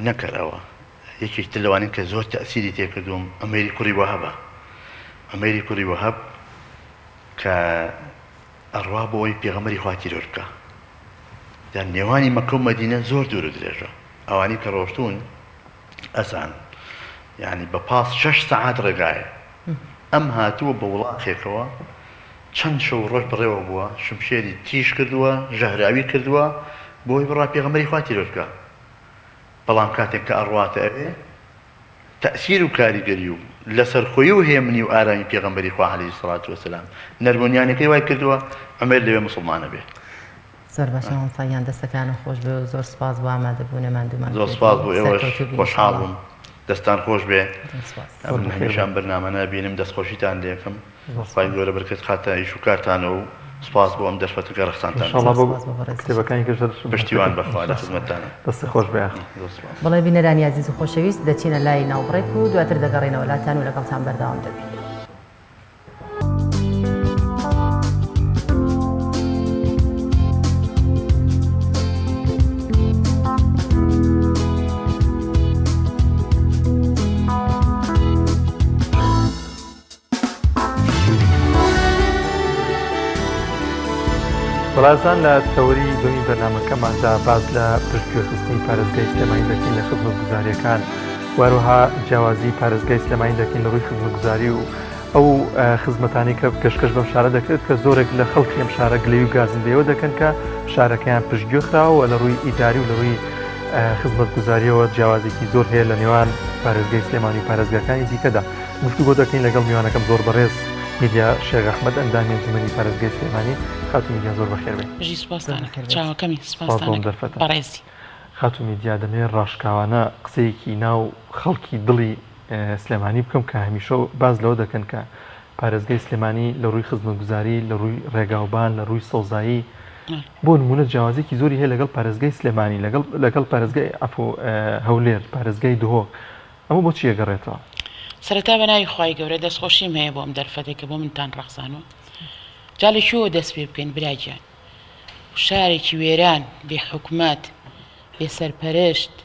نەکەر ئەوە یەکێکی تر لەوانەی کە زۆر تەئسیری تێکردووم عومەیری کوڕی وەهەبە عومەیری کوڕی وەهەب کە ئەڕوا بۆ ئەوەی پێغەمبەری خوا تیرۆر بکا جا نێوانی مەککە و مەدینە زۆر دوور و درێژە ئەوانەی کە ڕۆشتوون ئەزانن یانی بە پاس شەش سەعات ڕێگایە ئەم هاتووە بە وڵاخێکەوە چەند شەو ڕۆژ بەڕێوە بووە شمشێری تیژ کردووە ژەهراوی کردووە بۆی بڕا پێغەمبەری خوا تیرۆر بکا بەڵام کاتێک کە ئەڕواتە ئەوێ تەئسیر و کاریگەری و لەسەرخۆیی و هێمنی و ئارامی پێغەمبەری خوا علیە الصلوە والسلام نەرم و نیانەکەی وای کردووە عومەر لەوێ موسڵمانە بێ. زۆر باشە مامۆستا گیان دەستەکانت خۆش بێ و زۆر سوپاس بۆ ئامادەبوونە ماندوومان زۆر کردی سوپاس بۆ ئێوەش سەرکەوتوو بی خۆشحاڵ ان شاء اللە. بووم دەستان خۆش بێ زۆر سوپاس. زۆر ئەمن بەخێر هەمیشە بێی. ئەم بەرنامانە ئەبینم دەستخۆشیتان لێکەم زۆر خوای سوپاس. گەورە بەرکەت خاتە ئیش و کارتانەوە و سوپاس بۆ ئەم دەرفەتە کە ڕەخسانتان ان شاء اللە زۆر بۆ سوپاس بۆ بەڕێزیشت. کتێبەکانی کەش هەر پشتیوان بەخێر بەخوا لە خزمەتتانم. دەستت خۆش بێ یاخوا. زۆر سوپاس. بەڵێ بینەرانی ئازیز و خۆشەویست دەچینە لای ناوبڕێک و دواتر دەگەڕێینەوە لاتان و لەگەڵتان بەردەوام دەبین. بەڕێزان لە تەوەری دووەمی بەرنامەکەماندا باس لە پشتگوێخستنی پارێزگای سلێمانی دەکەین لە خزمەتگوزارییەکان و هەروەها جیاوازی پارێزگای سلێمانی دەکەین لە ڕووی خزمەتگوزاری و ئەو خزمەتانەی کە پێشکەش بەم شارە دەکرێت کە زۆرێک لە خەڵکی ئەم شارە گلەیی و گازندەیەوە دەکەن کە شارەکەیان پشتگوێ خراوە و لە ڕووی ئیداری و لە ڕووی خزمەتگوزاریەوە جیاوازێکی زۆر هەیە لە نێوان پارێزگای سلێمانی و پارێزگاکانی دیکەدا. گفتوگۆ دەکەین لەگەڵ میوانەکەم زۆر بەڕێز میدیا شێخ ئەحمەد ئەندامی ئەنجومەنی پارێزگای سلێمانی. خاتوو میدیا زۆر بەخێر بێی. بژی سوپاستان زۆر ئەکەم بەخێر بێیت. چاوەکەمی سوپاس سوپاستان بۆ ئەم ئەکەم دەرفەتە. بەڕێزی. خاتوو میدیا دەمەوێت ڕاشکاوانە قسەیەکی ناو خەڵکی دڵی سلێمانی بکەم کە هەمیشە باس لەوە دەکەن کە پارێزگای سلێمانی لە ڕووی خزمەتگوزاری، لە ڕووی ڕێگاوبان، لە ڕووی سەوزایی بۆ نموونە جیاوازییەکی زۆری هەیە لەگەڵ پارێزگای سلێمانی، لەگەڵ لەگەڵ پارێزگای عەفو هەولێر، پارێزگای دهۆک. ئەمە بۆ چی ئەگەڕێتەوە؟ سەرەتا بە ناوی خوای گەورە دەستخۆشیم هەیە بۆ ئەم دەرفەتەی کە بۆ منتان ڕەخسانوە. جا لە کوێوە دەست پێ بکەین برا گیان؟ شارێکی وێران، بێ حکومەت، بێ سەرپەرشت،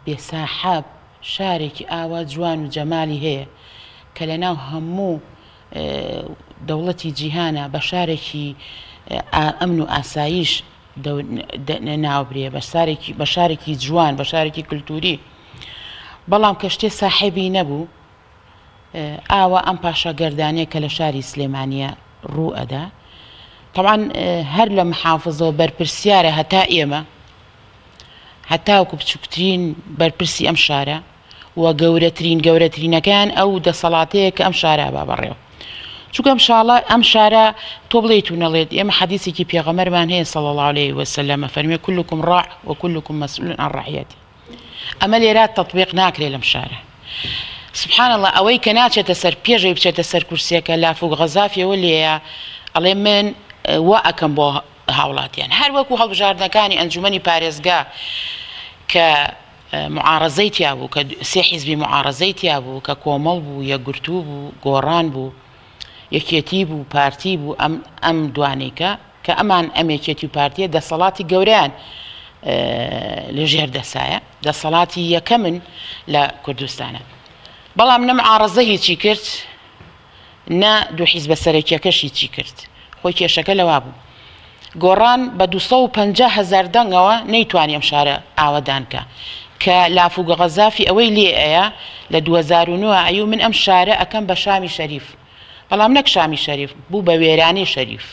بێ ساحەب، شارێکی ئاوا جوان و جەمالی هەیە کە لە ناو هەموو دەوڵەتی جیهانا بە شارێکی ئەمن و ئاسایش ناوبرێ، بە شارێکی جوان، بە شارێکی کلتوری. بەڵام کە شتێ ساحێبی نەبوو، ئاوا ئەم پاشاگەردانیە کە لە شاری سلێمانیە ڕوو ئەدا، تەبعەن هەر لە محافزەوە بەرپرسیارە هەتا ئێمە، هەتاوەکو بچوکترین بەرپرسی ئەم شارە و گەورەترین گەورەترینەکەیان ئەو دەسەڵاتەیە کە ئەم شارە ئەبا بەڕێوە. چونکە ئەم شاڵە ئەم شارە تۆ بڵێیت و نەڵێت ئێمە حەدیسێکی پێغەمبەرمان هەیە صلی الله علیه وسلم فەرموێ کلکم راع و کلکم مسئول عن رعیته. ئەمە لێرە تەتبیق ناکرێ لەم شارە. سبحان اللە ئەوەی کە ناچێتە سەر پێشەوەی بچێتە سەر کورسیەکە لافوک غەزافیەوە لێیە ئەڵێ من وا ئەکەم بۆ هاوڵاتیان هەر وەکو هەڵبژاردنەکانی ئەنجومەنی پارێزگا کە معارەزەی تیا بوو کە سێ حیزبی معارەزەی تیا بوو کە کۆمەڵ بوو یەکگرتوو بوو گۆڕان بوو یەکێتی بوو پارتی بوو ئەم ئەم دوانەی کە کە ئەمان ئەم یەکێتی و پارتیە دەسەڵاتی گەورەیان لە ژێر دەسایە دەسەڵاتی یەکەمن لە کوردستانە بەڵام نە معارەزە هیچی کرد نە دوو حیزبە سەرەکیەکەش هیچی کرد خۆی کێشەکە لەوا بوو گۆڕان بە 250 هەزار دەنگەوە نەیتوانی ئەم شارە ئاوەدان کە کە لافوگە غەزافی ئەوەی لێ ئەیە لە 2009 ئەیو من ئەم شارە ئەکەم بە شامی شەریف بەڵام نەک شامی شەریف بوو بە وێرانەی شەریف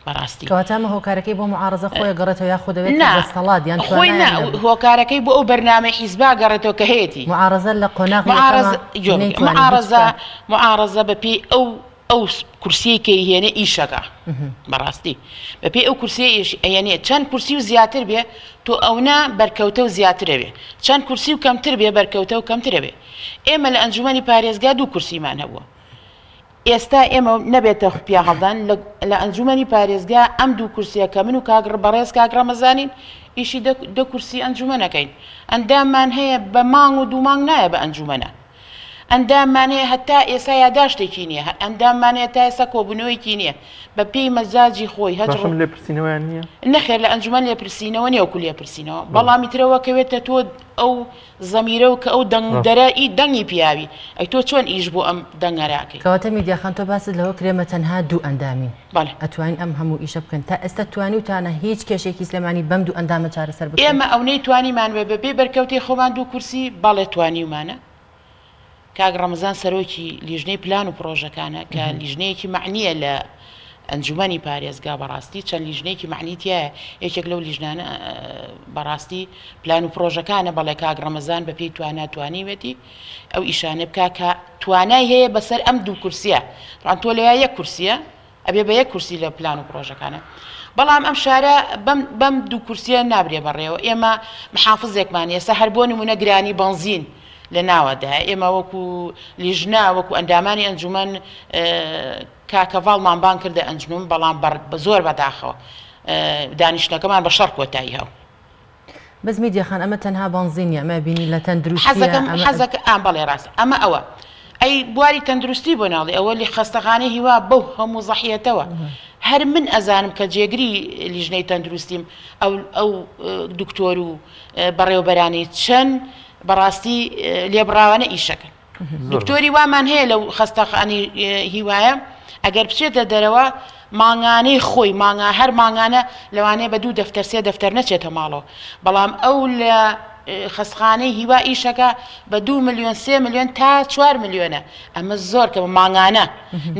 بەڕاستی. کەواتە ئەمە هۆکارەکەی بۆ معارەزە خۆی ئەگەڕێتەوە یاخود ئەوێت کە نا دەستەڵات یان خۆی نا توانایان نەبوو؟ هۆکارەکەی بۆ ئەو بەرنامەی حیزبە ئەگەڕێتەوە کە هەیەتی. معارەزە لە قۆناغی یەکەما معارەزە گوێ بگرە نەیتوانی هیچ معارەزە بکات. معارەزە بە پێی ئەو ئەو کورسیەی کە ئەیهێنێ ئیشەکا بەڕاستی بە پێی ئەو کورسیە ئیش ئەیەنێ چەند کورسی و زیاتر بێ تۆ ئەونە بەرکەوتە و زیاترە بێ چەند کورسی و کەمتر بێ بەرکەوتە و کەمترە بێ ئێمە لە ئەنجومەنی پارێزگا دوو کورسیمان هەبووە ئێستا ئێمە نەبێتە پیاهەڵدان لە ئەنجومەنی پارێزگا ئەم دوو کورسیە کە من و کاک بەڕێز کاک ڕەمەزانین ئیشی دە کورسی ئەنجومەنەکەین ئەنداممان هەیە بە مانگ و دوو مانگ نایە بە ئەنجومەنە ئەنداممان هەیە هەتا ئێستا یاداشتێکی نییە ئەنداممان هەیە تا ئێستا کۆبوونەوەیەکی نییە بە پێی مەزاجی خۆی هەچ باشم لێپرسینەوەیان نییە؟ نەخێر لە ئەنجومەن لێپرسینەوە نییە وەکو لێپرسینەوە بەڵام ئیترەوە کەوێتە تۆ ئەو زەمیرە و کە ئەو دەنگدەرە ئی دەنگی پیاوی ئەی تۆ چۆن ئیش بۆ ئەم دەنگەرە ئەکەی؟ کەواتە میدیا خان تۆ باست لەوە کرد ئێمە تەنها دوو ئەندامین بەڵێ. ئەتوانین ئەم هەموو ئیشە بکەین تا ئێستا توانیوتانە هیچ کێشەیەکی سلێمانی بەم دوو ئەندامە چارەسەر بکەن؟ ئێمە ئەونەی توانیمان بێ بە بێ بەرکەوتەی خۆمان دوو کورسی بەڵێ توانیومانە کاک ڕەمەزان سەرۆکی لیژنەی پلان و پڕۆژەکانە کە لیژنەیەکی مەعنییە لە ئەنجومەنی پارێزگا بەڕاستی چەند لیژنەیەکی مەعنی تیایە یەکێک لەو لیژنانە بەڕاستی پلان و پڕۆژەکانە بەڵێ کاک ڕەمەزان بە پێی توانا توانیوێتی ئەو ئیشانە بکا کە توانای هەیە بەسەر ئەم دوو کورسیە تۆ لەویا یەک کورسیە ئەبێ بە یەک کورسی لە پلان و پڕۆژەکانە بەڵام ئەم شارە بەم بەم دوو کورسیە نابرێ بەڕێوە ئێمە محافزێکمان ئێستا هەر بۆ نمونە گرانی بەنزین لە ناوەدایە ئێمە وەکو لیژنە وەکو ئەندامانی ئەنجومەن کاکەڤاڵمان بانگ کردە ئەنجومەن بەڵام بە زۆر بەداخەوە دانیشتنەکەمان بە شەڕ کۆتایی هاو. بەس میدیا خان ئەمە تەنها بەنزین نیە ئەمە ئەبینی لە تەندروستیە حەزەکەم ئەمە حەزەکە ئا بەڵێ ڕاستە ئەمە ئەوە ئەی بواری تەندروستی بۆ ناڵێ ئەوە لی خەستەخانەی هیوا بەو هەموو زەحیەتەوە هەر من ئەزانم کە جێگری لیژنەی تەندروستیم ئەو ئەو دکتۆر و بەڕێوەبەرانی چەند بەڕاستی لێبڕاوانە ئیشەکەن دکتۆری وامان هەیە لەو خەستەخانی هیوایە ئەگەر بچێتە دەرەوە مانگانەی خۆی مانگا هەر مانگانە لەوانەیە بە دوو دەفتەر سێ دەفتەر نەچێتە ماڵەوە بەڵام ئەو لە. خەستخانەی هیوا ئیشەکە بە دوو ملیۆن سێ ملیۆن تا چوار ملیۆنە ئەمە زۆر کەمە مانگانە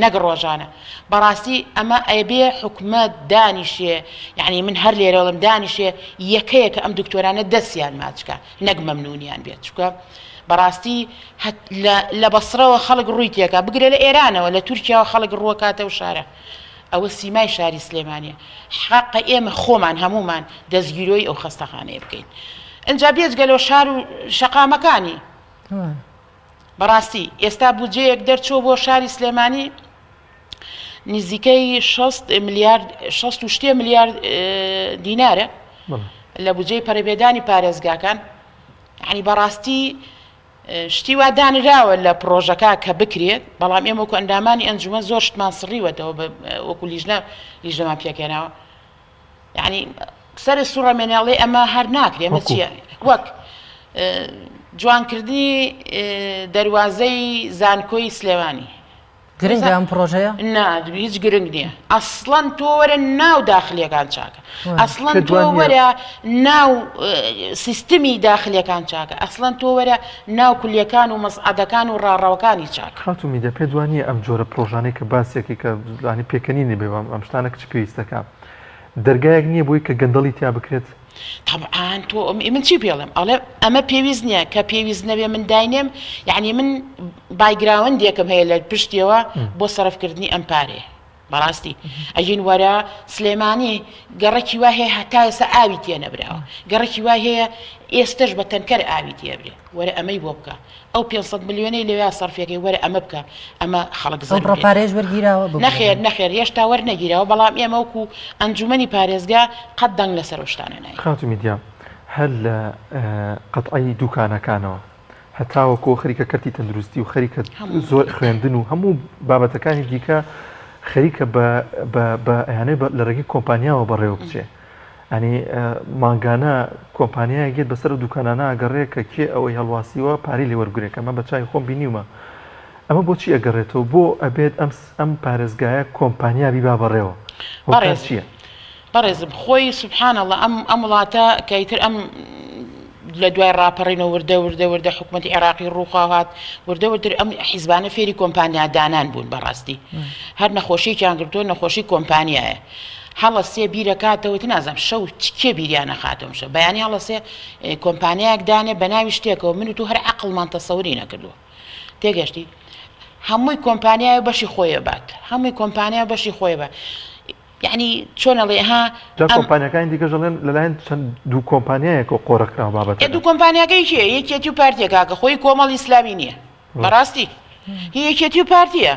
نەک ڕۆژانە بەڕاستی ئەمە ئەبێ حکومەت دانیشێ یعنی من هەر لێرەڵم دانیشێ یەکەیەکە ئەم دکتۆرانە دەستیان ماچکە نەک مەمنونیان بێت چکە بەڕاستی لە بەسرەوە خەڵک ڕووی تێکا بگرە لە ئێرانەوە لە تورکیاوە خەڵک ڕووەکاتە و شارە ئەوە سیمای شاری سلێمانیە حەقە ئێمە خۆمان هەموومان دەستگیرۆی ئەو خەستەخانەیە بکەین ئینجا بێجگە لەو شار و شەقامەکانی بەڕاستی ئێستا بودجەیەک دەرچووە بۆ شاری سلێمانی نزیکەی 6 ملیارد 6 و شتێ ملیارد دینارە لە بودجەی پەرەپێدانی پارێزگاکان یعنی بەڕاستی شتی وا دانراوە لە پڕۆژەکە کە بکرێت، بەڵام ئێمە وەکو ئەندامانی ئەنجومەن زۆر شتمان سڕیوەتەوە وەکو لیژنە لیژنەمان پێکهێناوە. یعنی سەر سوڕەمێنێ ئەڵێ ئەمە هەر ناکرێ ئەمە چییە؟ وەک جوانکردنی دەروازەی زانکۆی سلێمانی. گرنگە ئەم پڕۆژەیە؟ نا هیچ گرنگ نییە ئەسڵەن تۆ وەرە ناو داخلیەکان چاکە ئەسڵەن تۆ وەرە ناو سیستمی داخلیەکان چاکە ئەسڵەن تۆ وەرە ناو کولیەکان و مەسعەدەکان و ڕاڕەوەکانی چاکە. خاتوو میدیا پێت وا نییە ئەم جۆرە پڕۆژانەی کە باسیەکەی کە لانی پێکەنینی بێ ئەم شتانە کچ پێویستەکە دەرگایەک نییە بۆی کە گەندەڵی تیا بکرێت؟ تەبعان تۆ من چی پێڵێم ئەڵێم ئەمە پێویست نییە کە پێویست نەبێ من داینێم یعنی من background ێکم هەیە لە پشتیەوە بۆ سەرفکردنی ئەم پارەیە بەڕاستی ئەگین وەرە سلێمانی گەڕەکی وا هەیە هەتا ئێستا ئاوی تێ نەبراوە گەڕەکی وای هەیە ئێستش بە تەنکەر ئاوی تێبرێ وەرە ئەمەی بۆ بکە ئەو 500 ملیۆنەی لەوێ سەرفەکەی وەرە ئەمە بکە ئەمە خەڵک زەرەر بڕە پارەیەش وەرگیراوە؟ نەخێر نەخێر هێشتا وەرنەگیراوە بەڵام ئێمە وەکو ئەنجومەنی پارێزگا قەت دەنگ لەسەر ئەو شتانە ناین. خاتوو میدیا هەر لە قەتعەی دوکانەکانەوە هەتاوەکۆ خەریکە کەرتی تەندروستی و خەریکە زۆر خوێندن و هەموو بابەتەکانی دیکە خەریکە بە بە بە ئەیانەوێ لە ڕێگەی کۆمپانیاوە بەڕێوە بچێ ئەنی مانگانە کۆمپانیایەک یەت بەسەر ئەو دوکانانە ئەگەڕێ کە کێ ئەوەی هەڵواسیوە پارەی لێ وەربگرێ کە ئەمە بە چاوی خۆم بینیومە ئەمە بۆچی ئەگەڕێتەوە بۆ ئەبێت ئەم ئەم پارێزگایە کۆمپانیا بیبا بەڕێوە هۆکار بەڕێز چییە؟ بەڕێزم خۆی سبحان اللە ئەم ئەم وڵاتە کە ئیتر ئەم لە دوای ڕاپەڕینەوە وردە وردە وردە حکوومەتی عێراقی ڕووخا هات وردە وردتر ئەم حیزبانە فێری کۆمپانیا دانان بوون بەڕاستی هەر نەخۆشیێکیان گرتووە نەخۆشی کۆمپانیایە هەڵەسێ بیرەکاتەوە تر نازانم شەو کێ بیریان ئەخاتەوە شەو بەیانی هەڵەسێ کۆمپانیایەک دانێ بە ناوی شتێکەوە من و تو هەر عەقڵمان تەسەوری نەکردووە تێگەشتی هەمووی کۆمپانیای بەشی خۆی بات هەمووی کۆمپانیا بەشی خۆی بە یعنی چۆن ئەڵێ ها جا کۆمپانیاکانی دیکەش دەڵێن لەلایەن چەند دوو کۆمپانیایەکەوە قۆرەکراوە بابەتەکە دوو کۆمپانیاکەی کێ یەکێتی و پارتیە کاکە خۆی کۆمەڵ ئیسلامی نییە بەڕاستی هی یەکێتی و پارتیە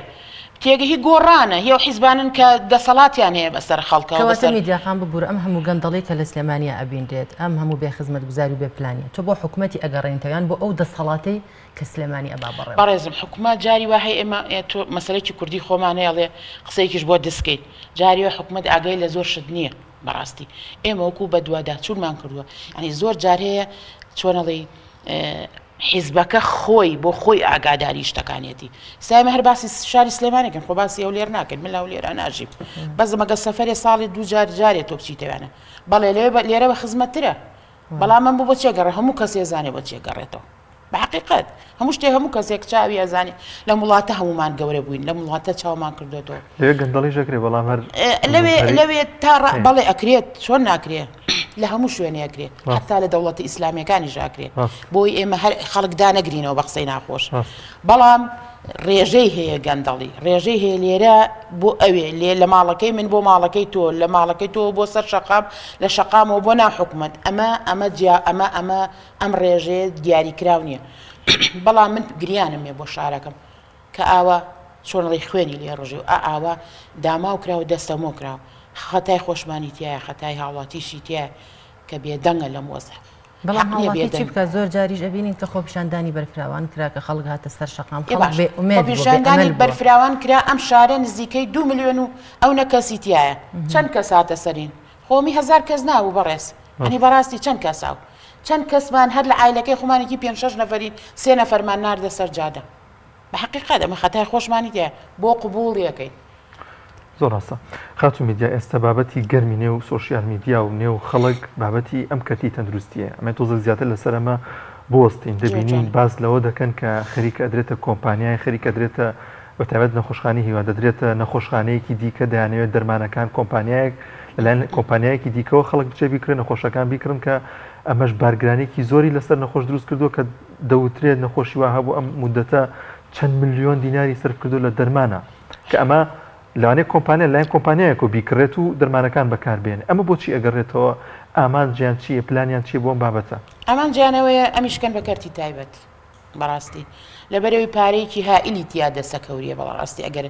تێگە هی گۆڕانە هی ئەو حیزبانن کە دەسەڵاتیان هەیە بەسەر خەڵکەوە کەواتە بەسەر میدیا خان ببورە ئەم هەموو گەندەڵی کە لە سلێمانیا ئەبینرێت ئەم هەموو بێ خزمەتگوزاری و بێ پلانیە تۆ بۆ حکومەتی ئەگەڕێنیتەوە یان بۆ ئەو دەسەڵاتەی کە سلێمانی ئەبا بەڕێوە؟ بەڕێزم حکومەت جاری وا هەیە ئێمە تۆ مەسەلەکی کوردی خۆمان هەیە ئەڵێ قسەیەکیش بۆ دز کەین جاری وا حکومەت ئاگای لە زۆر شت نییە بەڕاستی ئێمە وەکو بەدواداچوونمان کردووە یانی زۆر جار هەیە چۆن ئەڵێی حیزبەکە خۆی بۆ خۆی ئاگاداری شتەکانیەتی سایمە هەر باسی شاری سلێمانێکن خۆ باسی هەولێر ناکەن من لە هەولێرا ناژیم بەس مەگە سەفەرێ ساڵی دوو جار جارێ تۆ بچیتەوانە بەڵێ لەوێ لێرە بە خزمەتترە بەڵام من بۆ بۆ چێ گەڕێ هەموو کەسێ زانێ بۆ چێ گەڕێتەوە بە حقیقت هەموو شتێ هەموو کەسێک چاوی ئەزانێ لەم وڵاتە هەمومان گەورە بووین لەم وڵاتە چاومان کردوێتەوە لەوێ گەندەڵیش ئەکرێ بەڵام هەر لەوێ لەوێ تا بەڵێ ئەکرێت چۆن ناکرێ لە هەموو شوێنێ ئەکرێ حتا لە دەوڵەتی ئیسلامیەکانیش ئەکرێ بۆی ئێمە هەر خەڵک دانەگرینەوە بە قسەی ناخۆش بەڵام ڕێژەی هەیە گەندەڵی ڕێژەی هەیە لێرە بۆ ئەوێ لێ لە ماڵەکەی من بۆ ماڵەکەی تۆ لە ماڵەکەی تۆ بۆ سەر شەقام لە شەقامەوە بۆ ناو حکومت ئەمە ئەمە جیا ئەمە ئەمە ئەم ڕێژەیە دیاریکراو نییە بەڵام من گریانم هەیە بۆ شارەکەم کە ئاوا چۆن ئەڵێی خوێنی لێ ڕژی و ئا ئاوا داماو کرا و دەستەمۆ کرا و خەتای خۆشمانی تیایە خەتای هاوڵاتیشی تیایە کە بێدەنگە لەم وەزعە بەڵام حەق نییە هاوڵاتی چی بێدەنگ بکات زۆر جاریش ئەبینین کە خۆپیشاندانی بەرفراوان کرا کە خەڵک هاتە سەر شەقام ئێ خەڵک باشە بێ ئومێد بووە بێ خۆپیشاندانی ئەمەل بووە. بەرفراوان کرا ئەم شارە نزیکەی دوو ملیۆن و ئەونە کەسی تیایە چەند کەس هاتە سەرین خۆمی هەزار کەس نابوو بەڕێز ئەنی بەڕاستی چەند کەساو چەند کەسمان هەر لە عایلەکەی خۆمانێکی پێنج شەش نەفەرین سێ نەفەرمان ناردە سەر جادە بە حەقیقەت ئەمە خەتای خۆشمانی تیایە بۆ قبوڵی ئەکەین. زۆر ڕاستە خاتوو میدیا ئێستا بابەتی گەرمی نێو سۆشیال میدیا و نێو خەڵک بابەتی ئەم کەرتی تەندروستیە ئەمێ تۆزێک زیاتر لەسەر ئەمە بوەستین دەبینین باس لەوە دەکەن کە خەریکە ئەدرێتە کۆمپانیای خەریکە ئەدرێتە بە تایبەت نەخۆشخانەی هیوا دەدرێتە نەخۆشخانەیەکی دیکە دەیانەوێت دەرمانەکان کۆمپانیایەک لەلایەن کۆمپانیایەکی دیکەوە خەڵک بچێ بیکڕێ نەخۆشەکان بیکڕن کە ئەمەش بارگرانێکی زۆری لەسەر نەخۆش دروست کردووە کە دەوترێت نەخۆشی وا هەبوو ئەم مدەتە چەند ملیۆن دیناری سەرف کردو لە دەرمانە کە ئەمە لەوانەیە کۆمپانیا لەلایەن کۆمپانیایەکەوە بیکڕێت و دەرمانەکان بەکاربێنێ ئەمە بۆچی ئەگەڕێتەوە ئامانجیان چییە پلانیان چییە بۆ ئەم بابەتە؟ ئامانجیان ئەوەیە ئەمیش کەن بە کەرتی تایبەت بەڕاستی لەبەرەوەی پارەیەکی هائیلی تیا دەسەکەوریە بەڵڕاستی ئەگەر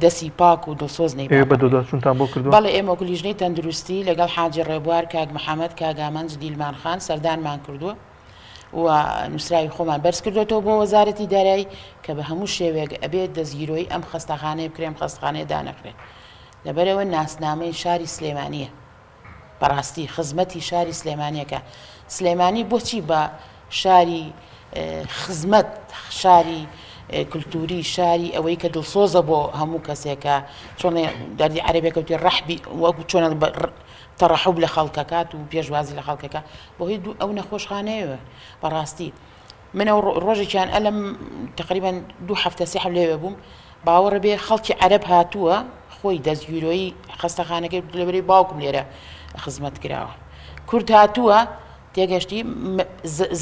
دەسی پاک و دڵسۆز نەی ئێوە بەدواداچوونتان بۆ کردووە؟ بەڵێ ئێمە وەکو لیژنەی تەندروستی لەگەڵ حاجی ڕێبوار کاک محەمەد کاک ئامانج دیلمان خان سەردانمان کردووە و نووسراوی خۆمان بەرز کردوێتەوە بۆ وەزارەتی دارایی کە بە هەموو شێوەیەک ئەبێت دەستگیرۆی ئەم خەستەخانەیە بکرێ ئەم خەستخانەیە دانەخرێت لەبەرەوە ناسنامەی شاری سلێمانیە بەڕاستی خزمەتی شاری سلێمانیەکە سلێمانی بۆچی بە شاری خزمەت شاری کللتوری شاری ئەوەی کە دڵسۆزە بۆ هەموو کەسێکە چۆن دەردی عەربێکەوتی ڕەحبی وەکو چۆن تەڕەحوب لە خەڵکەکات و پێشوازی لە خەڵکەکە بەهۆی دوو ئەو نەخۆشخانەیەوە بەڕاستی من ئەو ڕۆژێکیان ئەلم تقریبا دوو هەفتە سێ هەفتە لەوێ بووم باوەڕ بێ خەڵکی عەرەب هاتووە خۆی دەست یورۆیی خەستەخانەکەی لەبەری باوکم لێرە خزمەت کراوە کورد هاتووە تێگەشتی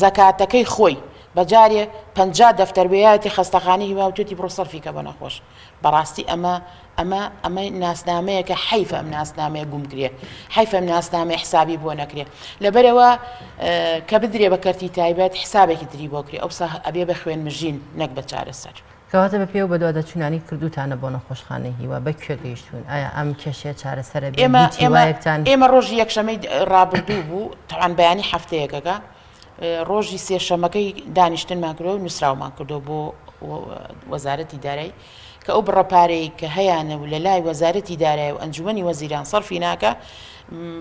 زەکاتەکەی خۆی بەجارێ پ دەفتەر بێیاتی خەستەخانی هیواوتێتی بڕۆ سەرفیکە بە نەخۆش بەڕاستی ئەمە ئەمە ئەمە ناسنامەیەکە حەیفە ئەم ناسنامەیە گوم کرێ حەیفە ئەم ناسنامەیە حسابی بۆ نەکرێ لەبەرەوە کە بدرێ بە کەرتی تایبەت حسابێکی تری بۆ کرێ ئەوسا ئەبێ بە خوێن مژین نەک بە چارەسەر. کەواتە بە پێ و بەدواداچوونانی کردووتانە بۆ نەخۆشخانەی هیوا بە کوێ گەیشتوون؟ ئایا ئەم کێشەیە چارەسەر ئەبێ؟ ئێمە هیچ ئێمە هیوایەکتان؟ ئێمە ڕۆژی یەکشەمەی ڕابردوو بوو تەبعەن بەیانی هەفتەیەکەکە ڕۆژی سێشەمەکەی دانیشتنمان کردووە و نووسراومان کردووە بۆ وەزارەتی دارایی کە ئەو بڕە پارەی کە هەیانە و لە لای وەزارەتی دارایی و ئەنجومەنی وەزیران سەرفی ناکا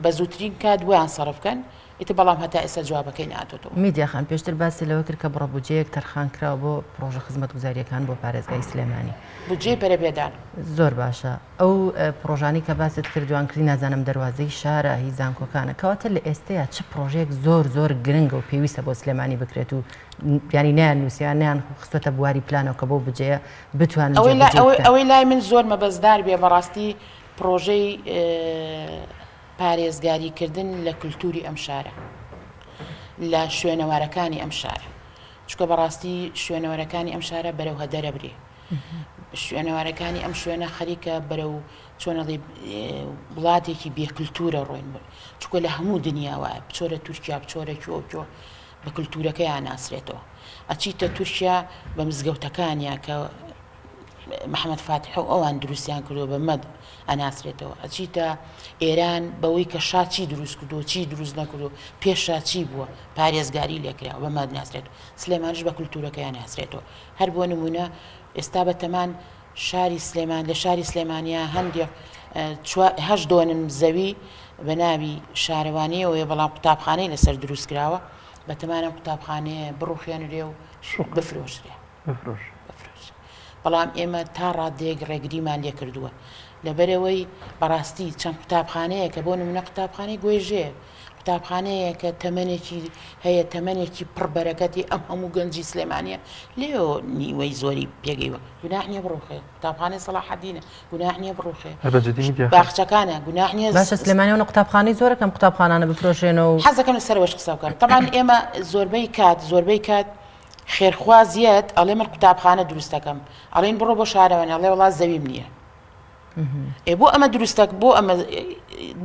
بە زووترین کات بۆیان سەرف بکەن ئیتر بەڵام هەتا ئێستا جوابەکەی نەهاتۆتەوە. میدیا خان، پێشتر باسی لەوە کرد کە بڕە بودجەیەک تەرخان کراوە بۆ پڕۆژە خزمەتگوزارییەکان بۆ پارێزگای سلێمانی. بودجەی پەرەپێدان. زۆر باشە. ئەو پڕۆژانەی کە باست کرد جوانکردنی نازانم دەروازەی شارە، هی زانکۆکانە، کەواتە لە ئێستەیا چ پڕۆژەیەک زۆر زۆر گرنگە و پێویستە بۆ سلێمانی بکرێت و یانی نەیان نووسیوە یان نەیان خستۆتە بواری پلانەوە کە بەو بودجەیە بتوانن ئەوەی لای جێبەجێی بکەن؟ ئەوەی لای من زۆر مەبەستدار بێ بەڕاستی پڕۆژەی پارێزگاری کردن لە کلتوری ئەم شارە لە شوێنەوارەکانی ئەم شارە چونکە بەڕاستی شوێنەوارەکانی ئەم شارە بەرەو هەدەرە برێ شوێنەوارەکانی ئەم شوێنە خەریکە بەرەو چۆنەڵی وڵاتێکی بێکلتورە ڕۆین بوون چونکە لە هەموو دنیا وایە بچۆرە تورکیا بچۆرە کوێ کوێ بە کلتورەکەیان ناسرێتەوە ئەچیتە تورکیا بە مزگەوتەکانیا کە محەمەد فاتیح و ئەوان دروستیان کردووە بە مەد ئەناسرێتەوە ئەچیتە ئێران بەوەی کە شا چی دروست کردو چی دروست نەکردو پێش شا چی بووە پارێزگاری لێکرا بە مەد ناسرێت سلێمانش بە کولتورەکەیان ناسرێتەوە هەر بۆ نمونە ئێستا بە تەمان شاری سلێمان لە شاری سلێمانیا هەندێک هەش دۆنم زەوی بە ناوی شارەوانیەوەیە بەڵام قوتابخانەی لەسەر دروست کراوە بەتەمانە قوتابخانەیە بڕوخێنرێ و بفرۆشرێ بفرۆشرێ بەڵام ئێمە تا ڕادەیەک ڕێگریمان لێ کردووە لەبەرئەوەی بەڕاستی چەند قوتابخانەیەکە بۆ نمونە قوتابخانەی گۆیژێ قوتابخانەیەکە تەمەنێکی هەیە تەمەنێکی پڕ بەرەکەتی ئەم هەموو گەنجی سلێمانیە لێەوە نیوەی زۆری پێگەیوە گوناح نییە بڕوخێ قوتابخانەی سەڵاحەدینە گوناح نییە بڕوخێ هەر بە جدی میدیا باخچەکانە گوناح نییە باشە سلێمانی و قوتابخانەی زۆرەکەم قوتابخانانە بفرۆشێنەوە حەز دەکەم لەسەر ئەوەش قسە بکەم تەبعەن ئێمە زۆربەی کات زۆربەی کات خێرخواز یەت ئەڵێ من قوتابخانە دروست دەکەم ئەڵێن بڕۆ بۆ شارەوانی ئەڵێ وەڵا زەویم نییە ئێ بۆ ئەمە دروستە بۆ ئەمە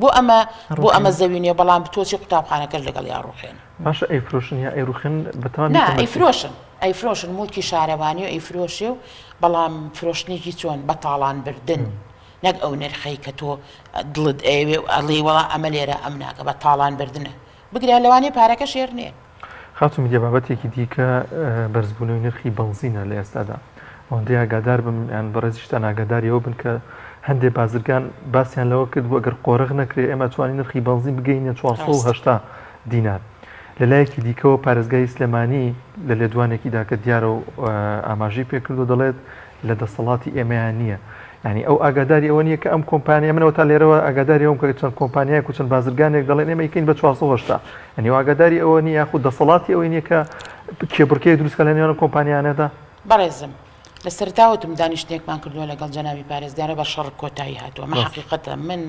بۆ ئەمە بۆ ئەمە زەوی نییە بەڵام تۆچی قوتابخانەکەش لەگەڵ یا ڕوخێن باشە ئەیفرۆشن یا ئەیڕوخێن بەتەمام نا ئەیفرۆشن ئەیفرۆشن موڵکی شارەوانی و ئەیفرۆشێ و بەڵام فرۆشتنێکی چۆن بە تاڵان بردن نەک ئەو نرخەی کە تۆ دڵت ئەیەوێ و ئەڵێی وەڵا ئەمە لێرە ئەم ناکە بە تاڵان بردنە بگرە لەوانەیە پارەکە شێر نییە. خاتوو میدیا بابەتێکی دیکە بەرزبوونەوەی نرخی بەنزینە لە ئێستادا ئەوەندەی ئاگادار بم یان بەڕێزیشتان ئاگاداری ئەوە بن کە هەندێ بازرگان باسیان لەوە کرد بوو ئەگەر قۆرغ نەکرێ ئێمە توانین نرخی بەنزین بگەینە 480 دینار لە لایەکی دیکەوە پارێزگای سلێمانی لە لێدوانێکیدا کە دیارە و ئاماژەی پێکردو دەڵێت لە دەسەڵاتی ئێمەیان نییە. یانی ئەو ئاگاداری ئەوە نییە کە ئەم کۆمپانیا منەوە تا لێرەوە ئاگاداری ئەوم کە چەند کۆمپانیایەک و چەند بازرگانێک دەڵێن ئێمە یکەین بە 480 یانی ئەو ئاگاداری ئەوە نییە یاخود دەسەڵاتی ئەوەی نییە کە کێبڕکێ دروست کە لە نێوان کۆمپانیانەدا. بەڕێزم لە سەرەتا وتم دانیشتنێکمان کردووە لەگەڵ جەنابی پارێزگارە بە شەڕ کۆتایی هاتووە ئەمە حەقیقەتە من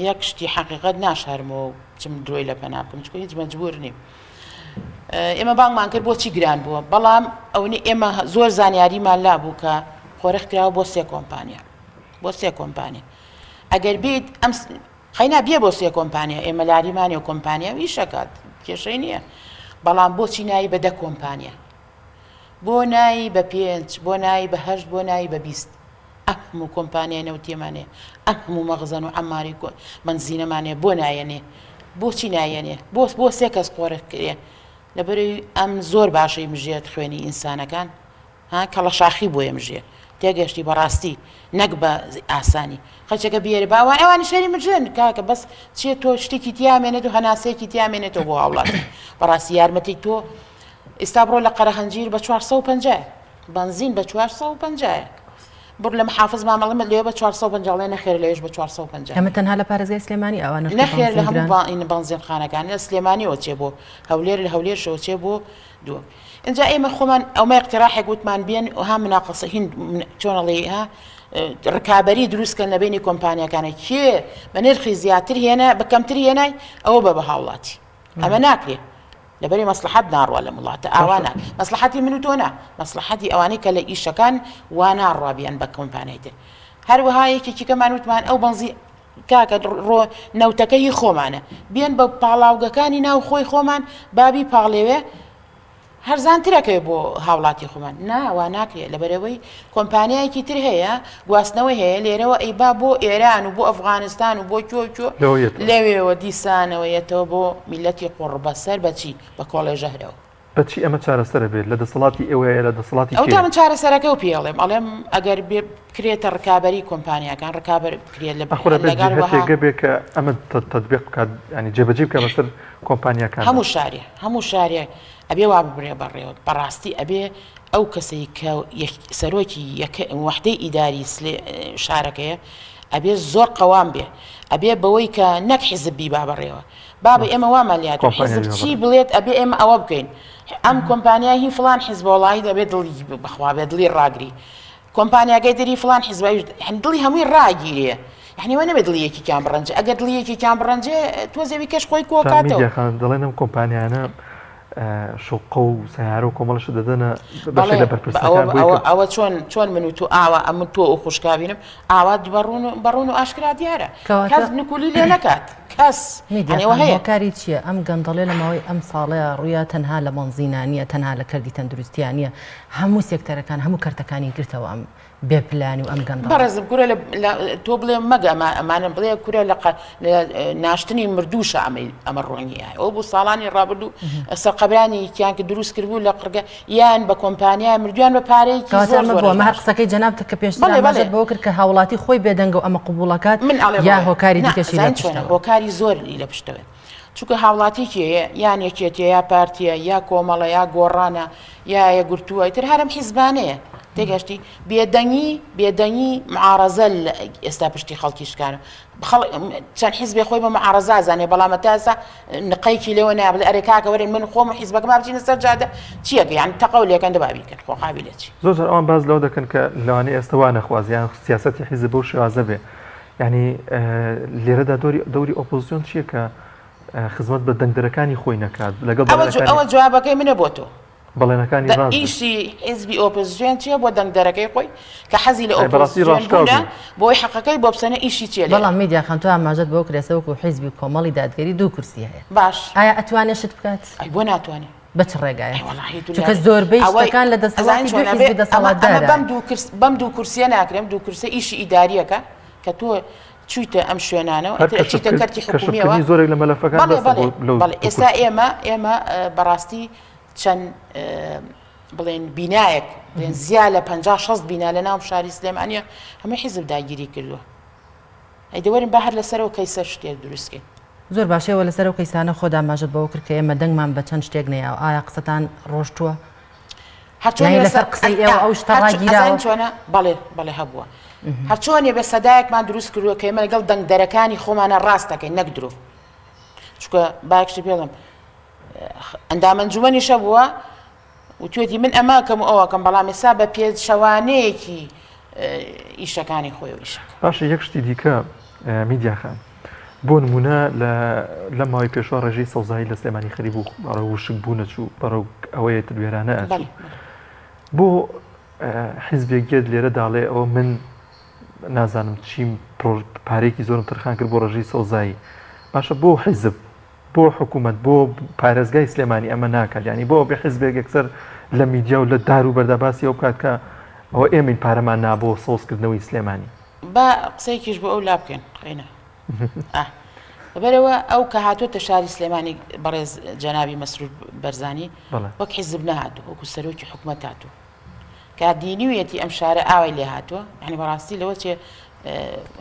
یەک شتی حەقیقەت ناشارمەوە و بچم درۆی لە پەنا بکەم چونکە هیچ مەجبور نیم ئێمە بانگمان کرد بۆچی گران بووە بەڵام ئەونی ئێمە زۆر زانیاریمان لابوو کە قۆرخ کراوە بۆ سێ کۆمپانیا بۆ سێ کۆمپانیا ئەگەر بیت ئەم قەینا بیە بۆ سێ کۆمپانیا ئێمە لاریمانێ و کۆمپانیا و ئیشەکات کێشەی نییە بەڵام بۆچی نایی بە دە کۆمپانیا بۆ نایی بە پێنج بۆ نایی بە هەشت بۆ نایی بە 20 ئەم هەموو کۆمپانیای نەوتیەمان هەیە ئەم هەموو مەخزەن و عەماری بەنزینەمان هەیە بۆ نایەنێ بۆچی نایەنێ بۆ بۆ سێ کەس قۆرخ کرێ لەبەرەوەی ئەم زۆر باشەی مژێت خوێنی ئینسانەکان ها کەڵەشاخی بۆیە مژێ تێگەشتی بەڕاستی نەک بە ئاسانی خەچەکە بیێرە باوان ئەوانی شەری مژێن کاکە بەس چیە تۆ شتێکی تیامێنێت و هەناسەیەکی تیامێنێتەوە بۆ هاوڵاتی بەڕاستی یارمەتی تۆ ئێستا بڕۆ لە قەرەهەنجیر بە 450 بەنزین بە 450 بڕ لە محافز مامەڵە لێ بە 450 ڵێ نەخێر لەوێش بە 450 ئەمە تەنها لە پارێزگای سلێمانی ئەوە نرخی نەخێر لە بەنزین هەموو گران؟ بەنزینخانەکان لە سلێمانیەوە چێ بۆ هەولێر لە هەولێرشەوە چێ بۆ دووەم ئینجا ئێمە خۆمان ئەومە اقتراحێک وتمان بێن ها مناقصە هین چۆن ئەڵێی ها ڕکابەری دروستکەن لە بینی کۆمپانیاکانە کێ بە نرخی زیاتر هێنا بە کەمتر هێنای ئەوە بە بە هاوڵاتی ئەمە ناکرێ لەبەری مەسلحەت ناڕوا لەم وڵاتە ئاوا نا مەسلحەتی من و تۆ نا مەسلحەتی ئەوانەی کە لە ئیشەکان وا ناڕوا بیان بە کۆمپانیای تر هەروەها یەکێکی کەمان وتمان ئەو بەنزی کاکە ڕۆ نەوتەکە هی خۆمانە بێن بە پاڵاوگەکانی ناو خۆی خۆمان بابی پاڵێوێ هەرزانترەکەوێ بۆ هاوڵاتی خۆمان نا وا ناکرێ لەبەرەوەی کۆمپانیایەکی تر هەیە گواستنەوەی هەیە لێرەوە ئەیبا بۆ ئێران و بۆ ئەفغانستان و بۆ کوێ و کوێ لەوێوە دیسانەوە یەتەوە بۆ میلەتی قوڕبەسەر بەچی بە کۆڵێ ژەهرەوە. بە چی ئەمە چارەسەر ئەبێت؟ لە دەسەڵاتی ئێوەیە یا لە دەسەڵاتی ئەوتا کێیە؟ من چارەسەرەکەو پێ ئەڵێم ئەڵێم ئەگەر بێ بکرێتە ڕکابەری کۆمپانیاکان ڕکابەر بکرێت لە ئاخر ئەبێت لەگەڵ وەها جیهەتێک هەبێ کە ئەمە تەتبیق بکات یانی جێبەجێ بکات بەسەر کۆمپانیاکاندا. هەموو شارێ هەموو شارێ ئەبێ وا ببرێ بەڕێوە بەڕاستی ئەبێ ئەو کەسەی کە سەرۆکی یەکە وەحدەی ئیداری سلێ شارەکەیە ئەبێ زۆر قەوام بێ ئەبێ بەوەی کە نەک حیزب بیبا بەڕێوە بابە ئێمە وامان لێهاتووە حیزب چی بڵێت ئەبێ ئێمە ئەوە بکەین ئەم کۆمپانیا هی فڵان حیزبە وەڵاهی دەبێ دڵی بەخوا بێ دڵی ڕاگری کۆمپانیاکەی تری فڵان حیزبە ئەویش دڵی هەمووی ڕاگیرێ یعنی وە نەبێ دڵی یەکێکیان بڕەنجێ ئەگەر دڵی یەکێکیان بڕەنجێ تۆزێ کەش خۆی کۆکاتەوە میدیا خان دەڵێن ئەم کۆمپانیانە شوقە و سەیارە و کۆمەڵە شت دەدەنە بەشێک لە بەرپرسەکان بۆی کە ئەوە چۆن چۆن من و تۆ ئاوا ئەمن تۆ و خوشکابینم ئاوا بەڕوون بەڕوون و ئاشکرا دیارە کەس نکولی لێ نەکات کەس میدیا خان هۆکاری چییە ئەم گەندەڵیە لە ماوەی ئەم ساڵەیا ڕوویا تەنها لە بەنزینا نییە تەنها لە کەرتی تەندروستیا نییە هەموو سێکتەرەکان هەموو کەرتەکانی گرتەوە ئەم بێ پلانی و ئەم گەندەڵیە. بەڕێزم کورە لە تۆ بڵێ مەگە ئەمە ئەمانە بڵێ کورە لە لە ناشتنی مردووشە ئەمەی ئەمە ڕۆنی ئەوە بوو ساڵانی ڕابردوو سەرقەبرانی کیان کە دروست کردبوو لە قڕگە یان بە کۆمپانیا مردویان بە پارەیەکی کەواتە زۆر ئەمە زۆر بۆ ئەمە هەر باش. قسەکەی جەنابتە کە پێشتر بەڵێ بەڵێ ئاماژەت بەوە کرد کە هاوڵاتی خۆی بێدەنگە و ئەمە قبوڵەکات من ئەڵێم یا بەڵێ هۆکاری نا دیکەشی لە ئەزانی چۆنە پشتەوە هۆکاری زۆر لە پشتەوەیە چونکە هاوڵاتی کێیە یان یەکێتیە یا پارتیە یا کۆمەڵە یا گۆڕانە یا یەکگرتووە ئیتر هەر ئەم حیزبانەیە تێگەشتی بێدەنگی بێدەنگی معارەزە لە ئێستا پشتی خەڵکی شکانە خەڵک چەند حیزبێ خۆی بە معارەزە ئەزانێ بەڵام هەتا ئێستا نقەیەکی لێوە نایە بڵێ ئەرێ کاکە وەرن من خۆم و حیزبەکەم با بچینە سەر جادە چیەکە یان تەقەو لێکەن دە با بیکەن خۆ قابیلە چی. زۆر جار ئەوان باس لەوە دەکەن کە لەوانەیە ئێستا وا نەخوازی یان سیاسەتی حیزب بەو شێوازە بێ یانی لێرەدا دۆری دەوری ئۆپۆزسیۆن چییە کە خزمەت بە دەنگدەرەکانی خۆی نەکات لەگەڵ ئەوە ئەوە جوابەکەی منە بۆ تۆ. بەڵێنەکانی دە ڕاست بێت. ئیشی حیزبی ئۆپۆزسیۆن چیە بۆ دەنگدەرەکەی خۆی کە حەزی لە ئەی بەڕاستی ئۆپۆزسیۆن ڕاشکاو بوونە بی. بۆی حەقەکەی بۆ بسەنێ ئیشی چیە لێرە. بەڵام میدیا خان تۆ ئاماژەت بەوە کرد ئێستا وەکو حیزبی کۆمەڵی دادگەری دوو کورسی هەیە باش. ئایا ئەتوانێ شت بکات؟ ئەی بۆ ناتوانێ؟ بە چ ڕێگایەک؟ ئەی وەڵاهی دوو چونکە لایەن. زۆربەی ئەوەی شتەکان لە ئەزانی دەسەڵاتی دوو چۆنە بێ حیزبی ئەمە ئەمە دەسەڵاتدارایە. بەم دوو کرس بەم دوو کورسیە ناکرێ ئەم دوو کورسە ئیشی ئیداریەکە کە تۆ چوویتە ئەم شوێنانەوە هەر ئیتر ئەچیتە کەشفکرد کەرتی حکومیەوە کەشفکردنی زۆرێک لە مەلەفەکان بەڵێ بەسە بەڵێ بۆ لەو بەڵێ دوو ئێستا کورسیە. ئێمە ئێمە بەڕاستی چەند بڵێن بینایەک بڵێن زیا لە 50 60 بینا لە ناو شاری سلێمانیە هەمووی حیزب داگیری کردووە ئەی دەوەرن با هەر لەسەرەوە کەیسەر شتێک دروستکەین. زۆر باشە ئێوە لەسەر ئەو کەیسانە خۆت ئاماژەت بەوە کرد کە ئێمە دەنگمان بە چەند شتێک نەیاوە ئایا قسەتان ڕۆشتووە؟ هەرچۆنی یانی لەسەر قسەی ئێوە ئەو شتە ڕاگیراوە؟ چۆنە بەڵێ بەڵێ هەبووە هەرچۆنێ بە سەدایەکمان دروست کردووە کە ئێمە لەگەڵ دەنگدەرەکانی خۆمانە ڕاست دەکەین نەک درۆ چونکە باکشتی پێڵم ئەندام ئەنجومەنیشە بووە وتوێتی من ئەمە کەم و ئەوەکەم بەڵام ئێستا بە پێچەوانەیەکی ئیشەکانی خۆی و ئیشەکە. باشە یەک شتی دیکە میدیا خان بۆ نمونە لە لەم ماوەی پێشوە ڕێژەی سەوزایی لە سلێمانی خەریک بوو بەڕەو وشک بوو نەچوو بەڕەو ئەوەیە تر وێرانە ئەچوو بۆ حیزبێک یەت لێرە داڵێ ئەوە من نازانم چیم پارێکی زۆرم تەرخان کرد بۆ ڕێژەی سەوزایی باشە بۆ حیزب بۆ حکوومەت بۆ پارێزگای سلێمانی ئەمە ناکات ینی بۆ بێ حیزبێک یەکسەر لە میدیا و لە دار و بەردا باسی ئەو بکات کە ئەوە ئێمەین پارەمان نا بۆ سەوزکردنەوەی سلێمانی. با قسەیەکیش بۆ ئەو لا بکەین قەینا ئاه لەبەرئەوە ئەو کە هاتۆتە شاری سلێمانی بەڕێز جەنابی مەسرور بەرزانی وەک حیزب نەهاتوو وەکو سەرۆکی حکومەت هاتوو کە دینیویەتی ئەم شارە ئاوای لێ هاتووە یعنی بەڕاستی لەوە چێ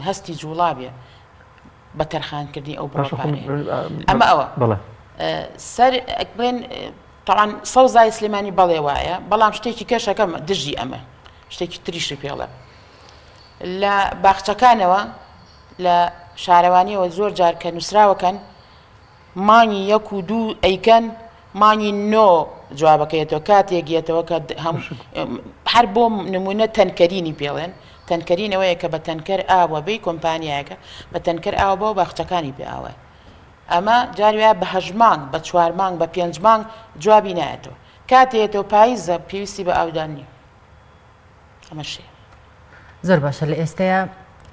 هەستی جوڵا بێ بە تەرخانکردنی ئەو بڕە پارەیە ئەمە ئەوە سەر بڵێن تەوان سەوزای سلێمانی بەڵێ وایە بەڵام شتێکی کەشەکەم دژی ئەمە شتێکی تریشی پێڵێم لە باخچەکانەوە لە شارەوانیەوە زۆر جار کە نووسراوەکەن مانگی یەک و دوو ئەیکەن مانگی نۆ جوابەکەیەتەوە کاتێک یەتەوە کە هەم هەر بۆ نمونە تەنکەرینی پێڵێن تەنکەرین ئەوەیە کە بە تەنکەر ئاوە بی کۆمپانیایەکە بە تەنکەر ئاوە بۆ باخچەکانی پێ ئاوە ئەمە جاری وایە بە هەشت مانگ بە چوار مانگ بە پێنج مانگ جوابی نایەتەوە کاتێتەوە پاییزە پێویستی بە ئاودان نییە ئەمەش هەیە. زۆر باشە لە ئێستەیا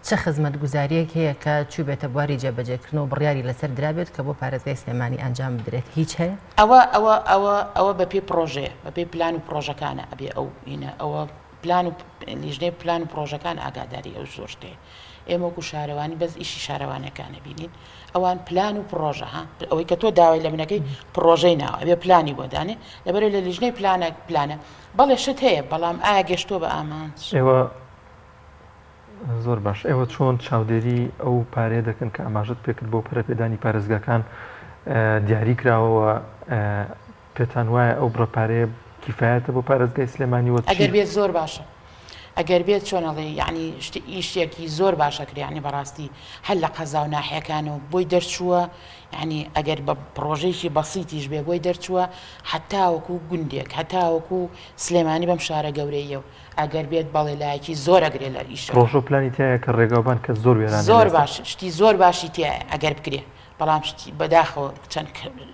چ خزمەتگوزارییەک هەیە کە چووبێتە بواری جێبەجێکردن و بڕیاری لەسەر درابێت کە بۆ پارێزگای سلێمانی ئەنجام بدرێت هیچ هەیە؟ ئەوە ئەوە ئەوە ئەوە بە پێی پڕۆژەیە بە پێی پلان و پڕۆژەکانە ئەبێ ئەو هینە ئەوە پلان و لیژنەی پلان و پڕۆژەکان ئاگاداری ئەو زۆر شتەیە ئێمە وەکو شارەوانی بەس ئیشی شارەوانەکان ئەبینین ئەوان پلان و پڕۆژە ها ئەوەی کە تۆ داوای لە منەکەی پڕۆژەی ناوە ئەبێ پلانی بۆ دانێ لەبەرەوە لە لیژنەی پلانە پلانە بەڵێ شت هەیە بەڵام ئایا گەشتووە بە ئامانج؟ ئێوە زۆر باش ئێوە چۆن چاودێری ئەو پارەیە دەکەن کە ئاماژەت پێکرد بۆ پەرەپێدانی پارێزگاکان دیاری کراوەوە پێتان وایە ئەو بڕە پارەیە کیفایەتە بۆ پارێزگای سلێمانی وە ئەگەر بێت زۆر باشە ئەگەر بێت چۆن ئەڵێ یعنی ئیشێکی زۆر باشە کرێ یعنی بەڕاستی هەر لە قەزا و ناحیەکان و بۆی دەرچووە یعنی ئەگەر بە پڕۆژەیەکی بەسیتیش بێ بۆی دەرچووە هەتاوەکو گوندێک هەتاوەکو سلێمانی بەم شارە گەورەییەو ئەگەر بێت بەڵێ لایەکی زۆر ئەگرێ لە ئیشەکە. پڕۆژەو پلانی تیایە کە ڕێگاوبان کە زۆر وێرانە زۆر باش شتی زۆر باشی تیایە ئەگەر بکرێ بەڵام شتی بەداخەوە چەند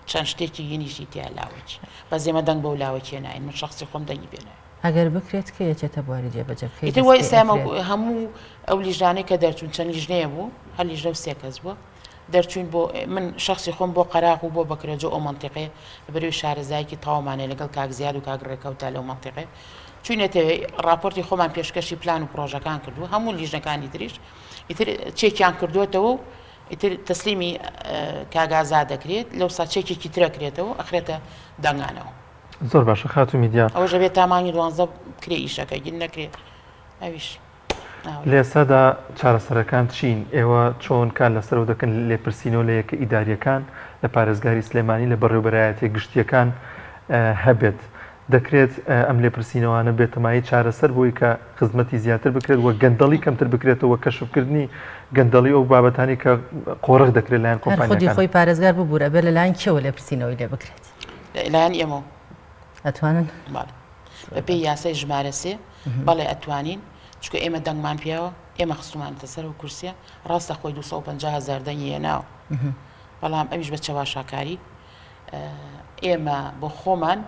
چەند شتێکی هینیشی تیا لاوەکی بەس ئێمە دەنگ بەو لاوەکیە ناین من شەخسی خۆم دەنگی پێ نایم. ئەگەر بکرێت کەی ئەچێتە بواری جێبەجێ کەی ئیتر دەست وای پێ ئێستا ئێمە ئەکرێت؟ هەموو ئەو لیژنانەی کە دەرچوون چەند لیژنەیە بوو هەر لیژنە و سێ کەس بووە دەرچووین بۆ من شەخسی خۆم بۆ قەراغ و بۆ بەکرەجۆ ئەو مەنتیقەیە لەبەرئەوەی شارەزایەکی تەواومان هەیە لەگەڵ کاک زیاد و کاک ڕێکەوتە لەو مەنتیقەیە چووینەتەوێ ڕاپۆرتی خۆمان پێشکەشی پلان و پڕۆژەکان کردووە هەموو لیژنەکانی تریش ئیتر چێکیان کردووەتەوە و ئیتر تەسلیمی کاک ئازاد دەکرێت لەوسا چێکێکی ترە کرێتەوە ئەخرێتە دەنگانەوە. زۆر باشە خاتوو میدیا. ئەوەش ئەبێت تا مانگی دوانزە بکرێ ئیشەکە گیر نەکرێ ئەویش. لە ئێستادا چارەسەرەکان چین؟ ئێوە چۆن کار لەسەرەوە دەکەن لێپرسینەوە لە یەکە ئیدارییەکان لە پارێزگاری سلێمانی لە بەڕێوەبەرایەتیە گشتییەکان هەبێت؟ دەکرێت ئەم لێپرسینەوانە بێتە مایەی چارەسەر بۆی کە خزمەتی زیاتر بکرێت و گەندەڵی کەمتر بکرێتەوە کەشفکردنی گەندەڵی ئەو بابەتانی کە قۆرخ دەکرێت لایەن هەر خودی کۆمپانیاکان؟ خۆی پارێزگار ببورە ئەبێ لەلایەن کێوە لێپرسینەوەی لێ بکرێت؟ لەلایەن ئێمەوە. ئەتوانن؟ بەڵێ بەپێی یاسای ژمارە سێ بەڵێ ئەتوانین چونکە ئێمە دەنگمان پیاوە ئێمە خستومانەتە سەر ئەو کورسیە ڕاستە خۆی 250 هەزار دەنگی هێناوە بەڵام ئەویش بە چەواشاکاری ئێمە بۆ خۆمان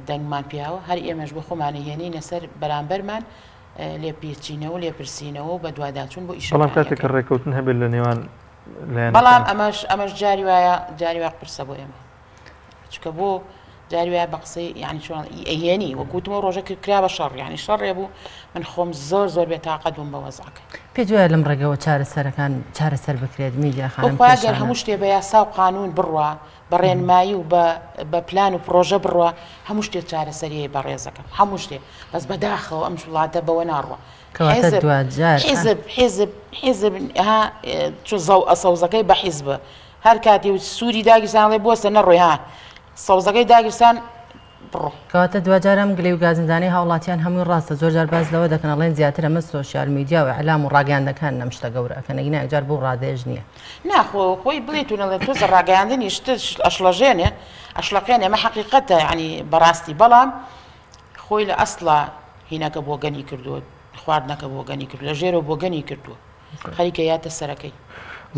دەنگمان پیاوە هەر ئێمەش بۆ خۆمانی هێنینە سەر بەرامبەرمان لێپێچینەوە و لێپرسینەوە و بەدواداچوون بۆ بەڵام ئیشەکانی کاتێک کە ئەکەین. ڕێککەوتن هەبێت لە نێوان بەڵام لایەنەکان. ئەمەش ئەمەش جاری وایە جاری وایە قورسە بۆ ئێمە چونکە بۆ جاری وایە بە قسەی یعنی چۆن ئەیهێنی وەک وتم ئەو ڕۆژە کرد کرا بە شەڕ یعنی شەڕێ بوو من خۆم زۆر زۆر بێتاقەت بووم بە وەزعەکە. پێت وایە لەم ڕێگەوە چارەسەرەکان چارەسەر بکرێت میدیا بۆ خانم خوا گەر کێشانە؟ هەموو شتێ بە یاسا و قانوون بڕوا بە ڕێنمایی و بە بە پلان و پڕۆژە بڕوا هەموو شتێ چارەسەریی بەڕێزەکەم هەموو شتێ بەس بەداخەوە ئەم وڵاتە بەوە ناڕوا کەواتە حیزب دواجار حیزب حیزب حیزب ها چ زەو سەوزەکەی بە حیزبە هەر کاتێ و سووری داگیرسان ئەڵێ بوەستە نەڕۆی ها سەوزەکەی داگیرسان. بڕۆ. کەواتە دواجار ئەم گلەی و گازندانەی هاوڵاتیان هەمووی ڕاستە زۆر جار باس لەوە دەکەن ئەڵێن زیاتر ئەمە سۆشیال میدیا و ئیعلام و ڕاگەیاندنەکانن ئەم شتە گەورە ئەکەن ئەگینا یەکجار بەو ڕادەیەش نییە. نا خۆ خۆی بڵێت و نەڵێت تۆزە ڕاگەیاندنی شت ئەشڵەژێنێ ئەشڵەقێنێ ئەمە حەقیقەتە یانی بەڕاستی بەڵام خۆی لە ئەسڵا هینەکە بۆگەنی کردووە خواردنەکە بۆگەنی کردووە لە ژێرەوە بۆگەنی کردووە خەریکە یاتە سەرەکەی.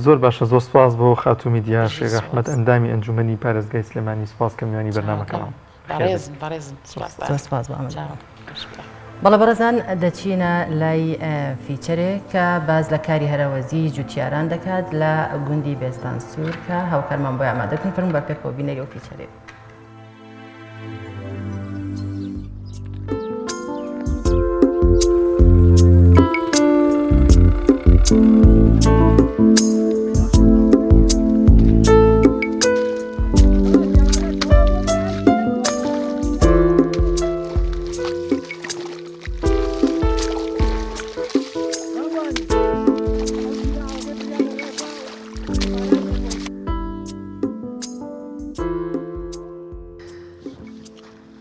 زۆر باشە زۆر سوپاس بۆ خاتوو میدیا بژی شێخ ئەحمەد سوپاس. ئەندامی ئەنجومەنی پارێزگای سلێمانی سوپاس کە میوانی بەرنامەکەمان چاوەکەم بەخێر بێن. بەڕێزن بەڕێزن سوپاس زۆر سوپاس بۆ ئامادەبوون. چاوەکەم باشە. بەڵێ بەڕێزان دەچینە لای feature ێک کە باس لە کاری هەرەوەزی جوتیاران دەکات لە گوندی بێستان سوور کە هاوکارمان بۆی ئامادەکردن فەرموون با پێکەوە بینەری ئەو feature ەی بین.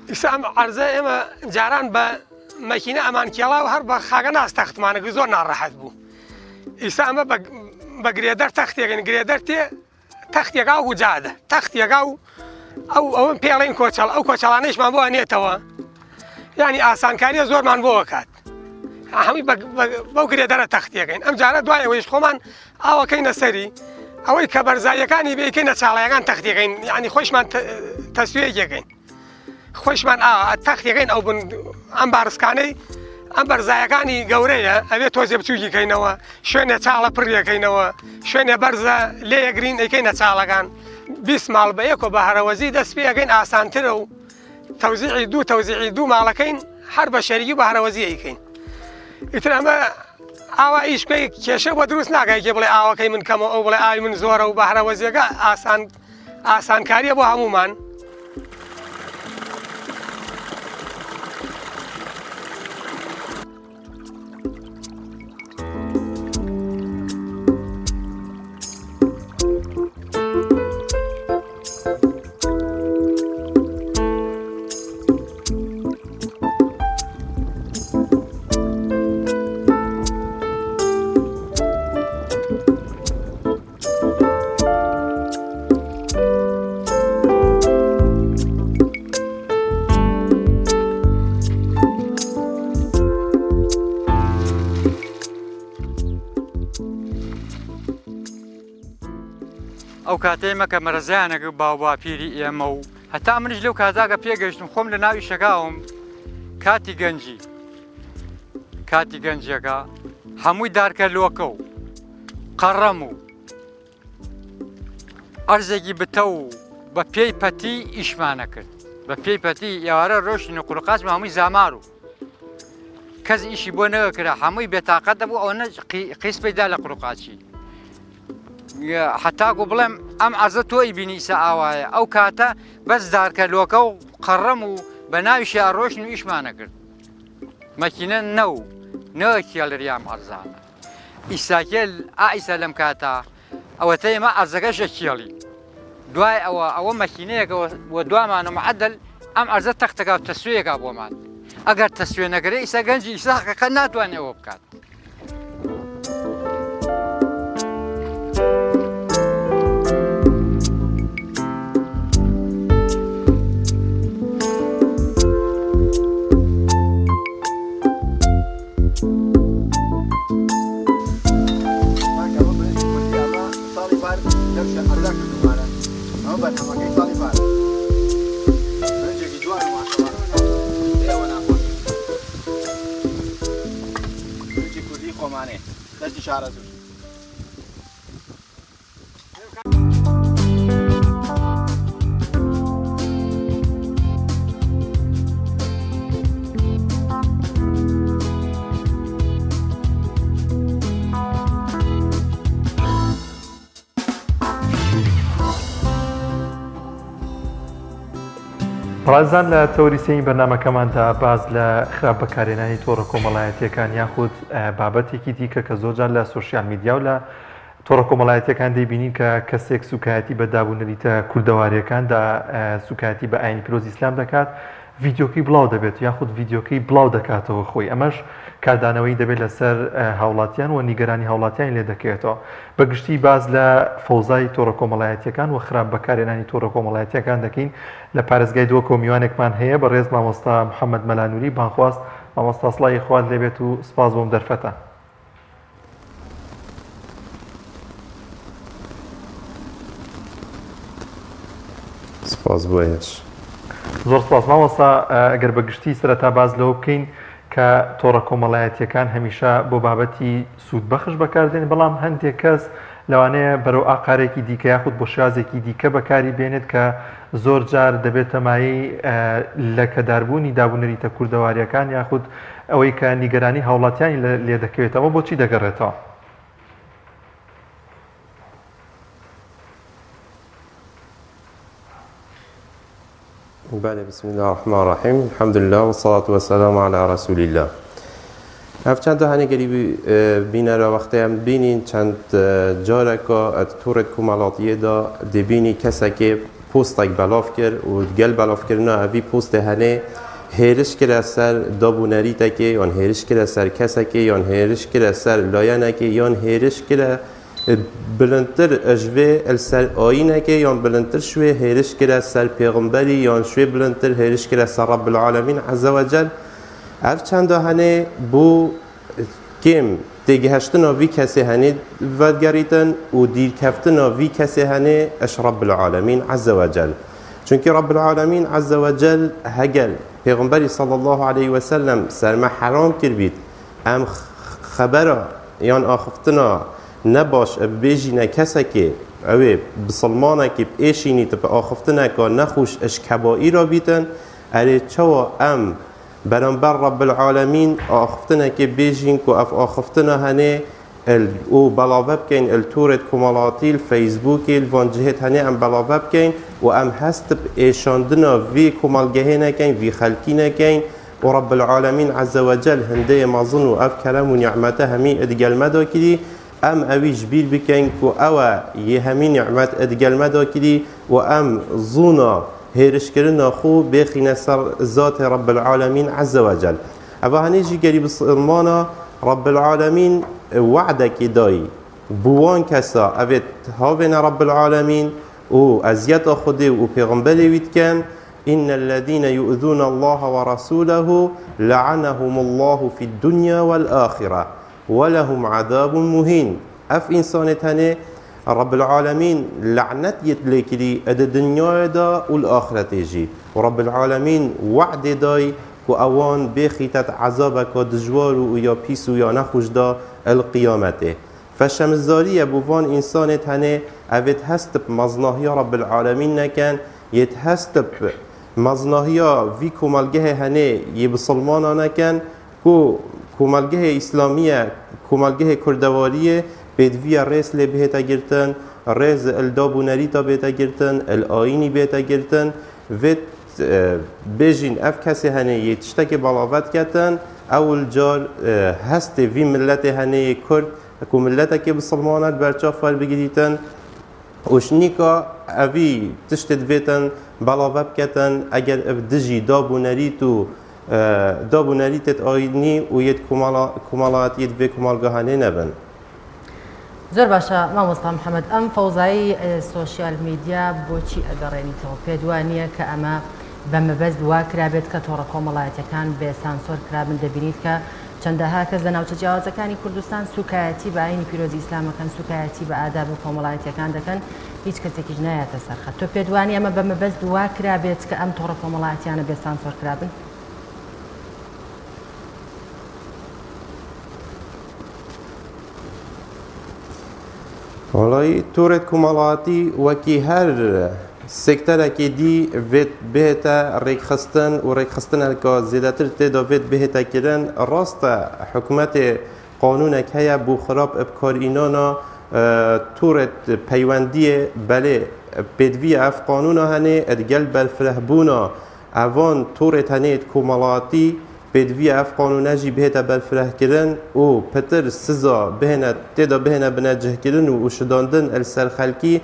ئیستا ئەم عەرزە ئێمە جاران بە مەکینە ئەمان کێڵا و هەر بە خاکە ناس تەختمانە زۆر ناڕەحەت بوو ئیستا ئەمە بە گرێدەر تەختێکن گرێدەر تێ تەختێکا و جادە تەختێکا و ئەو ئەوە پێڵین کۆچەڵ ئەو کۆچەڵانەیشمان بۆ ئەنێتەوە یعنی ئاسانکاریە زۆرمان بۆ کات هەمووی بەو گرێدەرە تەختیەکەین ئەم جارە دوای ئەوەیش خۆمان ئاوەکەینە سەری ئەوەی کە بەرزاییەکانی بێکەینە چاڵەکان تەختیەکەین یعنی خۆشمان تەسویەکەین خۆشمان تەختیەکەین ئەو بن ئەم بارسکانەی ئەم بەرزایەکانی گەورەیە ئەوێ تۆزێ بچووکی کەینەوە شوێنێ چاڵە پڕیەکەینەوە شوێنێ بەرزە لێیەگرین ئەیکەینە چاڵەکان 20 ماڵ بە یەکۆ بە هەرەوەزی دەست پێەکەین ئاسانترە و تەوزیعی دوو تەوزیعی دوو ماڵەکەین هەر بە شەریکی بە هەرەوەزی ئەیکەین ئیتر ئەمە ئاوا ئیش بکەی کێشە بۆ دروست ناکای کێ بڵێ ئاوەکەی من کەمە ئەو بڵێ ئاوی من زۆرە و بە هەرەوەزیەکە ئاسان ئاسانکاریە بۆ هەمومان. ئەو کاتە ئێمە کە مەرەزیانەکە باوباپیری ئێمە و هەتا منیش لەو کاتاگە پێگەشتم خۆم لە ناوی شەکاوم کاتی گەنجی کاتی گەنجەکە هەمووی دارکە لۆکە و قەڕەم و عەرزێکی بتەو و بە پێی پەتی ئیشمانە کرد بە پێی پەتی ئێوارە ڕۆشتین و قورقاچمان هەمووی زامار و کەس ئیشی بۆ نەکرا هەمووی بێتاقەت دەبوو ئەوەنە قیس پەیدا لە قورقاچی حتاکو بڵێم ئەم عەرزە تۆی بینی ئیسا ئاوایە ئەو کاتە بەس دارکە لۆکە و قەڕەم و بە ناویشی ئەڕۆشن و ئیشمانە کرد مەکینە نەو نەکێڵریام عەرزانە ئیساکێل ئا ئیسا لەم کاتە ئەوەتە ئێمە عەرزەکەش ئەکێڵین دوای ئەوە ئەوە مەکینەیەکە وە دوامان و معدل ئەم عەرزە تەختەکە و تەسویەکە بۆمان ئەگەر تەسوێ نەکرێ ئیسا گەنجی ئیسا حقیقەت ناتوانێ ئەوە بکات. دەستی شارەزوور. ڕازان لە تەوەری سێیەمی بەرنامەکەماندا باس لە خراپ بەکارهێنانی تۆڕە کۆمەڵایەتیەکان یاخود بابەتێکی دیکە کە زۆرجار لە سۆشیال میدیا و لە تۆڕە کۆمەڵایەتیەکان دەیبینین کە کەسێک سوکایەتی بە داب و نەریتە کوردەواریەکان دا سوکایەتی بە ئاینی پیرۆزی ئیسلام دەکات. ڤیدیۆکەی بڵاو دەبێت یاخود ڤیدیۆکەی بڵاو دەکاتەوە خۆی ئەمەش کاردانەوەی دەبێت لەسەر هاوڵاتیان و نیگەرانی هاوڵاتیانی لێ دەکەوێتەوە. بە گشتی باس لە فەوزای تۆڕە کۆمەڵایەتیەکان و خراپ بەکارهێنانی تۆڕە کۆمەڵایەتیەکان دەکەین لە پارێزگای دهۆکەوە میوانێکمان هەیە بەڕێز مامۆستا محەمەد مەلا نوری بانگخواز مامۆستا سڵاوی خوات لێبێت و سپاس بۆم دەرفەتە. سپاس بۆ ئێوەش. زۆر سپاس مامۆستا ئەگەر بە گشتی سەرەتا باس لەوە بکەین کە تۆڕە کۆمەڵایەتیەکان هەمیشە بۆ بابەتی سوودبەخش بەکاردێن بەڵام هەندێک کەس لەوانەیە بەرەو ئاقارێکی دیکە یاخود بۆ شێوازێکی دیکە بەکاری بێنێت کە زۆر جار دەبێتە مایەی لەکەداربوونی دابونەریتە کوردەواریەکان یاخود ئەوەی کە نیگەرانی هاوڵاتیانی لێ دەکەوێتەوە بۆچی دەگەڕێتەوە؟ بله بسم الله الرحمن الرحیم الحمد لله والصلاة والسلام علی رسول الله ئەف چەندە هەنێ گەری بینەرە وەختێ ئەم بینین چەند جارەکە ئەت تۆڕێت کومەڵاتیەدا دەبینی کەسێکێ پۆستێک بەلاف کرد و گەل بەلافکردنا ئەڤی پۆستێ هەنێ هێرش کرە سەر داب و نەریتەکێ یان هێرش کرە سەر کەسێکێ یان هێرش کرە سەر لایەنەکێ یان هێرش کرە بلندتر ژ vê li ser ayînekê yan bilindtir ji wê hêriş kire ser pêxemberî yan ji wê bilindtir hêriş kire ser Rebbil Alemîn Eze we Cel. Ev çenda henê bo kêm têgihiştina vî kesê henê vedigerîtin û dîrkeftina vî kesê henê ji Rebbil Alemîn Eze we Cel. Çunkî Rebbil Alemîn Eze we Cel heger pêxemberî sallallahu aleyhi we sellem ser me heram kirbît Em xebera yan axiftina ne baş bibêjîne kesekê ew ê bisilmanekî bi êşînî ti bi axiftineka nexweş ji kebaîra bîtin, erê çawa em beramber Rebbil Alemîn axiftinekê bêjîn ku ev axiftina henê il û belave bikeyn il torêd komelatî, li Facebookê, li van cihêd henê em belave bikeyn û em hest bi êşandina vê komelgehê nekeyn, vî xelkî nekeyn, û Rebbil Alemîn Ezze we Cel hindeyê mezin û ev kerem û nî'mete hemî id gel me da kirî, em ewî ji bîr bikeyn ku ew e yê hemî nî'met id gel me da kirî û em zûna hêrişkirina xwe bêxîne ser zatê Rebbil Alemîn Ezze we Cel. Eva henê jî gerî bisilmana Rebbil Alemîn we'dekê dayî bo wan kesa evê havêne Rebbil Alemîn û eziyeta Xwedê û pêxemberê wî dikin, Innellezîne yu'zûne Allahe ve rasûlehu le'anehumullahu fid-dunya vel-âxire ve lehum azâbun muhîn. Ev însanê tenê Rebbil-alemîn le'net yê lê kirî di dinyayê de û li axretê jî. Û Rebbil-alemîn we'dê day ku ewan bêxîte di ezabeka dijwar û ya pîs û ya nexweş de li qiyametê. Feşemizarî ye bo van însanê tenê evê hest bi meznahiya Rebbil-alemîn neken, Yê hest bi meznahiya vî komelgehê henê yê bisilmana neken ku komelgehê îslamî ye, komelgehê kurdewarî yê, pêdiviya rêz lê bihête girtin, rêz li dab û nerîta bête girtin, li ayînî bête girtin. Vê bêjîn ev kesê henê yê tiştekê belave diketin, ewil car hestê vî miletê henê yê kurd ku miletekê bisilman e di ber çav werbigirîtin. Û ji nîka evî tiştê divêtin belave biketin eger ev dijî dab û nerît û dab û nerîtêt ayînî û yêt komalayetiyê di vê komalgeha nê nebin. زۆر باشە مامۆستا محەمەد ئەم فەوزایی سۆشیال میدیا بۆچی ئەگەڕێنیتەوە پێت وا نییە کە ئەمە بە مەبەست وا کرابێت کە تۆڕە کۆمەڵایەتیەکان بێ سانسۆر کرابن دەبینیت کە چەندەها کەس لە ناوچە جیاوازەکانی کوردستان سوکایەتی بە ئاینی پیرۆزی ئیسلام ئەکەن، سوکایەتی بە ئاداب و کۆمەڵایەتیەکان دەکەن، هیچ کەسێکیش نایەتە سەر خەت. تۆ پێت وانیە ئەمە بە مەبەست وا کرابێت کە ئەم تۆڕە کۆمەڵایەتیانە بێ سانسۆر کرابن؟ وەڵایی تۆڕێت کۆمەڵایەتی وەکی هەر سێکتەرەکی دی ڤێت بهێتە ڕێکخستن و ڕێکخستنەکە زێدەتر تێدا ڤێت بهێتە کرن ڕاستە حکومەتێ قانونێک هەیە بۆ خراپ بکارئینانا تۆڕێت پەیوەندیێ بەلێ پێدڤیە ئەف قانونا هەنێ ئەدگەل بەرفرەهبوونا ئەڤان تۆڕێت هەنێت کۆمەڵاتی پێدڤیە ئەف قانونە ژی بهێتە بەرفرەهکردن و پتر سزا بهێنە تێدا بهێنە بنەجهکردن و وشداندن ئەل سەر خەلکی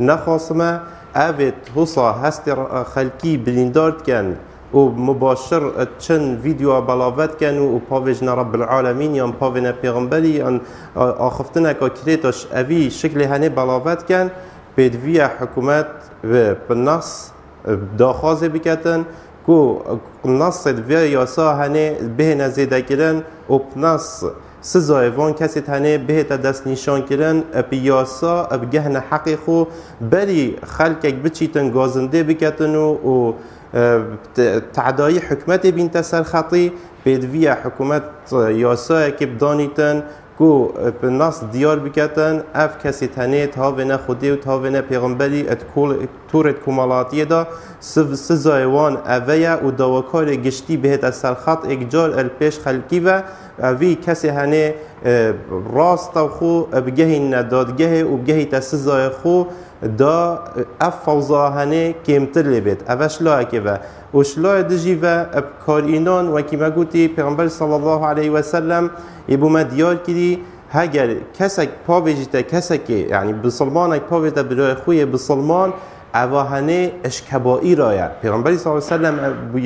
نەخواسمە ئەڤێت هوسا هەستی خەلکی بریندار دکەن. و مباشر چن ڤیدیۆ بەڵاڤە دکەن و و پاڤێژنە رب العالمین یان پاڤێنە پێغمبەری یان ئاخفتنەکە کرێتاش ئەڤی شکلێ هەنێ بەڵاڤە دکەن پێدڤیە حکومەت بە نەس داخوازێ بکەتن کو نەسێت ڤێ یاسا هەنێ بهێنە زێدەکردن و نەس سزای ڤان کەسێت هەنێ بهێتە دەستنیشانکردن ب یاسا بگەهنە حەقی خو بەری خەلکێک بچیتن گازندێ بکەتن و و تەعدایی حکومەتێ بینتە سەر خەتی پێدڤیە حکومەت یاسایەکی بدانیتن کو نەس دیار بکەتن ئەف کەسێت هەنێ تاڤێنە خودێ و تاڤێنە پێغمبەری ئەت تورێت کومەڵاتیەدا سزای وان ئەڤەیە و داواکارێ گشتی بهێتە سەر خەت ئێکجار ئەل پێش خەلکی ڤە ئەڤی کەسێ هەنێ ڕاستە خو بگەهینە دادگەهێ و بگەهیتە سزای خو دا ئەف فەوزا هەنێ کێمتر لێ بێت ئەڤە شلایەکێ ڤە و شلای دژی ڤە بکارئینان وەکی مە گوتی پێغەمبەر صلی الله علیه وسلم ێ بۆ مە دیار کری هەگەر کەسێک پاڤێژیتە کەسێکێ یعنی بسڵمانێک پاڤێتە برای خویێ بسڵمان ئەڤا هەنێ ئش کەبائیرایە پێغەمبەری صلی الله علیه وسلم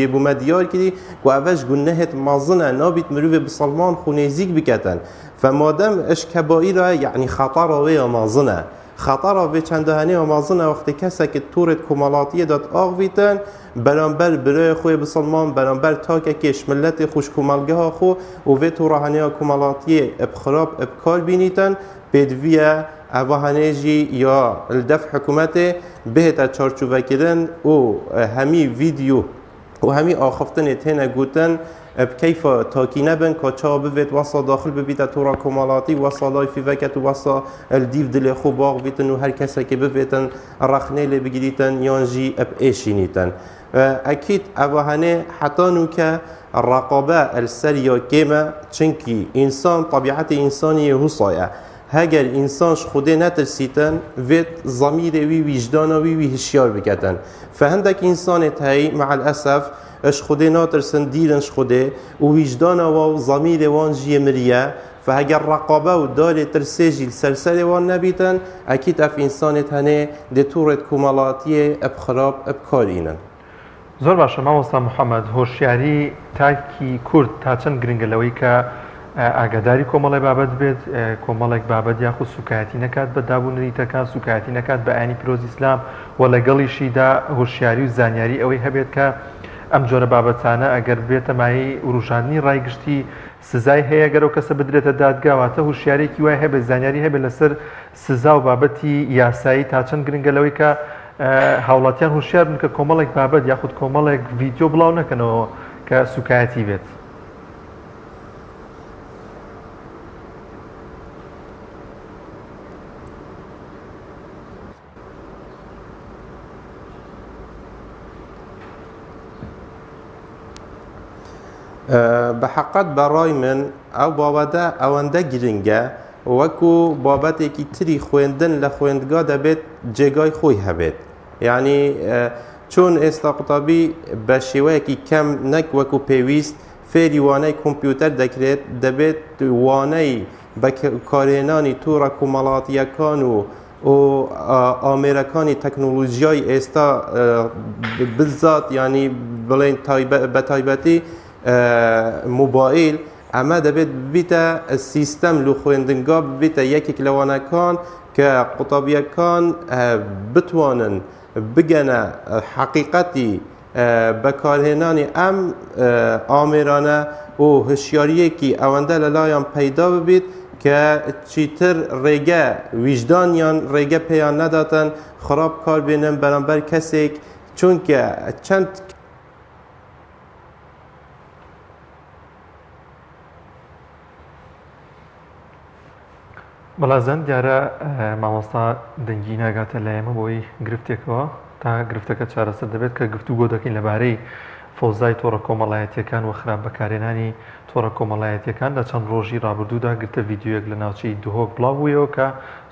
یێ بۆ مە دیار کری کو ئەڤەش گونەهێت مەزنە نابیت مروڤێ بسڵمان خو نێزیک بکەتن فمادەم ئش کەبائیرایە یعنی خەتەڕا وێیا مەزنە خەتەڕا ڤێ چەندە هەنێ مەزنە وەختێ کەسێک تورێت کومەڵاتیە دات ئاغڤیتن بەرامبەر برای خوێ بسڵمان بەرامبەر تاکەکێش ملەتێ خوش کومەڵگەها خو و ڤێ توڕە هەنێا کومەڵاتیێ ئب خراب ئب کار بینیتن پێدڤیە ئەڤا هەنێ ژی یا لدەف حکومەتێ بهێتە چارچوڤەکردن و هەمی ڤیدیو و هەمی ئاخفتنێ تێنە گوتن ب کەیفا تاکی نەبن کا چاوا بڤێت وەسا داخل ببیتە تۆڕا کۆمەڵاتی وەسا لایفی ڤەکەت و وەسا ال دیڤ دلێ خو باغڤیتن و هەر کەسەکێ بڤێتن ڕەخنەی لێ بگریتن یان ژی ب ئێشینیتن ئەکید ئەڤا هەنێ حەتا نوکە ڕەقابە ال سەر یا کێمە چونکی ئینسان تەبیعەتی ئینسانی هوسایە هەگەر ئینسان ژ خودێ نەترسیتن ڤێت زەمیرێ وی ویژدانا وی وی هشیار بکەتن فە هەندەک ئینسانێت هەی مع الاسف ژ خودێ ناترسن دیرن ژ خودێ و ویژدانا وا و زەمیرێ وان ژیێ مریە فە هەگەر ڕەقابە و دارێ ترسێ ژی لسەر سەرێ وان نەبیتن ئەکید ئەف ئینسانێت هەنێ دێ توڕێت کومەڵاتیێ ئب خراب ئب کار ئینن. زۆر باشە مامۆستا محمد هۆشیاری تاکی کورد تا چەند گرنگە لەوەی کە ئاگاداری کۆمەڵی بابەت بێت کۆمەڵێک بابەت یاخود سوکایەتی نەکات بە داب و نەریتەکان سوکایەتی نەکات بە ئاینی پیرۆزی ئیسلام و لەگەڵیشیدا هۆشیاری و زانیاری ئەوەی هەبێت کە ئەم جۆرە بابەتانە ئەگەر بێتە مایەی وروژاندنی ڕای گشتی سزای هەیە گەر ئەو کەسە بدرێتە دادگا واتە هوشیارێکی وای هەبێت زانیاری هەبێت لەسەر سزا و بابەتی یاسایی تا چەند گرنگە لەوەی کە هاوڵاتیان هوشیار بن کە کۆمەڵێک بابەت یاخود کۆمەڵێک ڤیدیۆ بڵاو نەکەنەوە کە سوکایەتی بێت. بە حەقەت بە ڕای من ئەو بابەتە ئەوەندە گرنگە وەکو بابەتێکی تری خوێندن لە خوێندگا دەبێت جێگای خۆی هەبێت یعنی چۆن ئێستا قوتابی بە شێوەیەکی کەم نەک وەکو پێویست فێری وانەی کۆمپیوتەر دەکرێت دەبێت وانەی بەکارهێنانی تۆڕە کۆمەڵاتیەکان و و ئامێرەکانی تەکنۆلۆژیای ئێستا بزات ینی بڵێن بە تایبەتی مۆبایل ئەمە دەبێت ببیتە سیستەم لە خوێندنگا ببیتە یەکێک لەوانەکان کە قوتابیەکان بتوانن بگەنە حەقیقەتی بەکارهێنانی ئەم ئامێرانە و هۆشیارییەکی ئەوەندە لەلایان پەیدا ببیت کە چیتر ڕێگە ویژدانیان ڕێگە پێیان نەداتن خراپ کار بێنن بەرامبەر کەسێک چونکە چەند بەڵازەن دیارە مامۆستا دەنگی ناگاتە لای ئێمە بۆی گرفتێکەوە تا گرفتەکە چارەسەر دەبێت کە گفتوگۆ دەکەین لەبارەی فەوزای تۆڕە کۆمەڵایەتیەکان و خراپ بەکارهێنانی تۆڕە کۆمەڵایەتیەکان لە چەند ڕۆژی ڕابردوودا گرتە ڤیدیۆیەک لە ناوچەی دهۆک بڵاو بوویەوە کە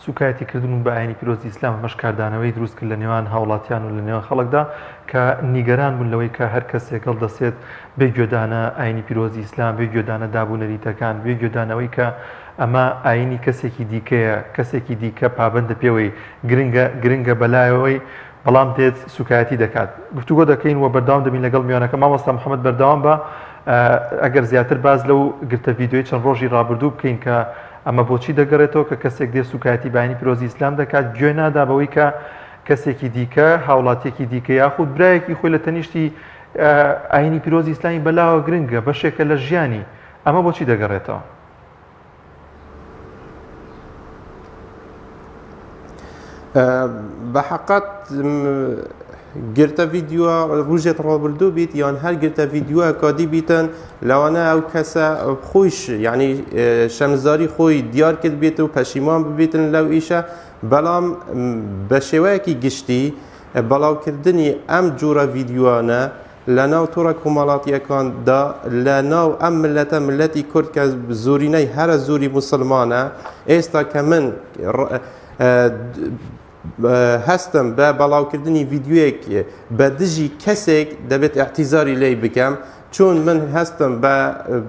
سوکایەتی کردن و بە ئاینی پیرۆزی ئیسلام ئەمەش کاردانەوەی دروست کرد لە نێوان هاوڵاتیان و لە نێوان خەڵکدا کە نیگەران بوون لەوەی کە هەر کەسێک هەڵدەسێت بێ گوێدانە ئاینی پیرۆزی ئیسلام بێ گوێدانە داب و نەریتەکان بێ گوێدانەوەی کە ئەمە ئاینی کەسێکی دیکەیە، کەسێکی دیکە پابەندە پێوەی، گرنگە گرنگە بەلایەوەی. بەڵام دێت سوکایەتی دەکات. گفتوگۆ دەکەین و بەردەوام دەبین لەگەڵ میوانەکە مامۆستا محەمەد بەردەوام بە ئەگەر زیاتر باس لەو گرتە ڤیدیۆی چەند ڕۆژی ڕابردوو بکەین کە ئەمە بۆچی دەگەڕێتەوە کە کەسێک دێ سوکایەتی بە ئاینی پیرۆزی ئیسلام دەکات گوێ نادا بەوەی کە کەسێکی دیکە هاوڵاتیەکی دیکە یاخود برایەکی خۆی لە تەنیشتی ئاینی پیرۆزی ئیسلامی بەلاوە گرنگە بەشێکە لە ژیانی ئەمە بۆچی دەگەڕێتەوە؟ بە حەقەت گرتە ڤیدیۆ ڕوژێت ڕابردوو بیت یان هەر گرتە ڤیدیۆ کادی بیتن لەوانە ئەو کەسە خۆیش یعنی شەمزاری خۆی دیار کرد بێت و پەشیمان ببیتن لەو ئیشە بەڵام بە شێوەیەکی گشتی بەڵاوکردنی ئەم جۆرە ڤیدیۆانە لە ناو تۆڕە کۆمەڵاتیەکان دا لە ناو ئەم ملەتە ملەتی کورد کە زۆرینەی هەرە زۆری موسڵمانە ئێستا کە من هەستم بە بەڵاوکردنی ڤیدیۆیەک بە دژی کەسێک دەبێت ئیعتیزاری لێی بکەم چون من هەستم بە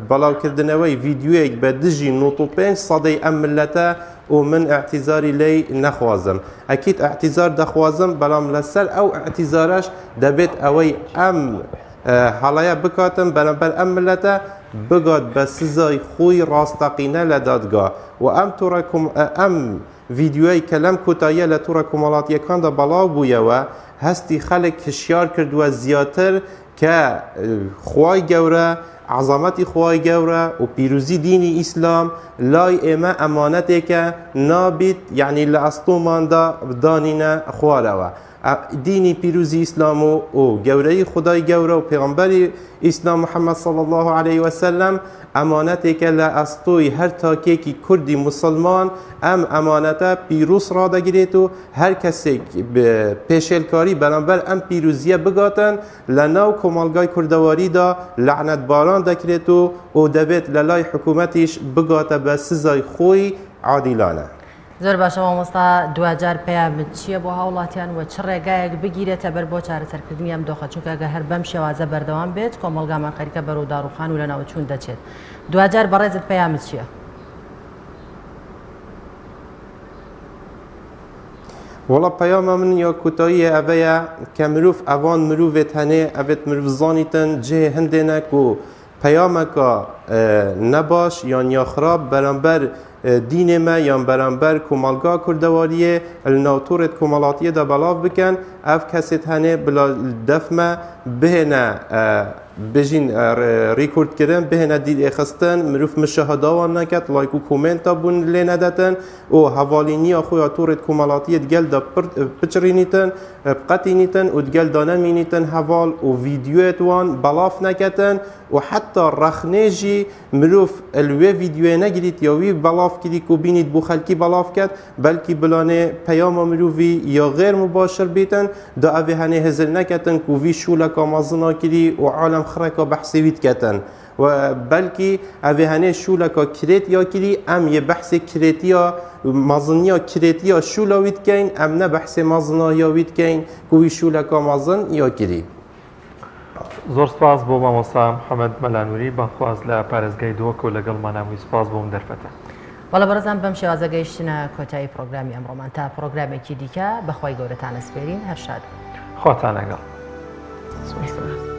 بەڵاوکردنەوەی ڤیدیۆیەک بە دژی 95 سەدەی ئەم ملەتە و من ئیعتیزاری لێی نەخوازم ئەکید ئیعتیزار دەخوازم بەڵام لەسەر ئەو ئیعتیزارەش دەبێت ئەوەی ئەم هەڵەیە بکاتم بەرامبەر ئەم ملەتە بگات بە سزای خۆی ڕاستەقینە لە دادگا و ئەم تۆڕە ئەم ڤیدیۆی کە لەم کۆتاییە لە تۆڕە کۆمەڵاتیەکاندا بەڵاو بوویەوە هەستی خەلک هشیار کردووە زیاتر کە خوای گەورە عەزەمەتی خوای گەورە و پیرۆزی دینی ئیسلام لای ئێمە ئەمانەتێکە نابیت یعنی لە ئەستۆماندا دانینە خوارەوە دینی پیرۆزی ئیسلام و و گەورەی خدای گەورە و پێغەمبەری ئیسلام محەممەد صلی الله علیه وسلم ئەمانەتێکە لە ئەستۆی هەر تاکێکی کوردی مسلمان ئەم ئەمانەتە پیرۆز ڕادەگرێت و هەر کەسێک پێشێلکاری بەرامبەر ئەم پیرۆزیە بگاتن لە ناو کۆمەڵگای کوردەواریدا لەعنەت باران دەکرێت و و دەبێت لە لای حکوومەتیش بگاتە بە سزای خۆی عادیلانە. زۆر باشە مامۆستا دواجار پەیامت چییە بۆ هاوڵاتیان و چ ڕێگایەک بگیرێتە بەر بۆ چارەسەرکردنی ئەم دۆخە چونکە گەر هەر بەم شێوازە بەردەوام بێت کۆمەڵگامان خەریکە بەرەو داڕوخان و لەناوچوون دەچێت دواجار بەڕێزت پەیامت چییە؟ وەڵا پەیامە من یا کوتاییە ئەڤەیە کە مرۆڤ ئەڤان مرۆڤێت هەنێ ئەڤێت مرۆڤ زانیتن جێ هەندێنە کو پەیامەکە نەباش یان یا خراپ بەرامبەر دینێ مە یان بەرامبەر کۆمەڵگا کوردەواریێ لە ناو تۆڕێت کۆمەڵاتیەدا بەڵاو بکەن ئەڤ کەسێت هەنێ بلا دەفمە بهێنە بژین ڕیکورد کرن بهێنە دیل ئێخستن مرۆڤ مشاهداوان نەکەت لایک و کۆمێنتا بوون لێ نەدەتن و هەڤاڵینیا خۆیا تۆڕێت کۆمەڵاتیەت گەل دا پچڕینیتن بقەتینیتن و دگەل دا نەمینیتن هەڤاڵ و ڤیدیۆێت وان بەڵاف نەکەتن و حەتا ڕەخنێ ژی مرۆڤ ال وێ ڤیدیۆێ نەگریت یا وی بەڵاف کری کو بینیت بو خەلکی بەڵاف کەت بەلکی بلانێ پەیاما مروڤی یا غێر مباشر بیتن دا ئەڤێ هەنێ هزر نەکەتن کو ڤی شولەکا مەزنا کری و عالەم خڕێکا بەحسێ وی دکەتن و بەلکی ئەڤێ هەنێ شولەکا کرێت یا کری ئەم یێ بەحسێ کرێتیا مەزنیا کرێتیا شولا وی دکەین ئەم نە بەحسێ مەزناهیا وی دکەین کو وی شولەکا مەزن یا کری. زۆر سپاس بۆ مامۆستا محەمەد مەلا نوری بانگخواز لە پارێزگای دهۆکەوە لەگەڵمانابووی سپاس بۆ ئەم دەرفەتە. بەڵێ بەڕێزان بەم شێوازە گەیشتنە کۆتایی پڕۆگرامی ئەمڕۆمان تا پڕۆگرامێکی دیکە بەخوای گەورەتان ئەسپێرین هەر شاد بن. خواتان لەگەڵ. سپاس.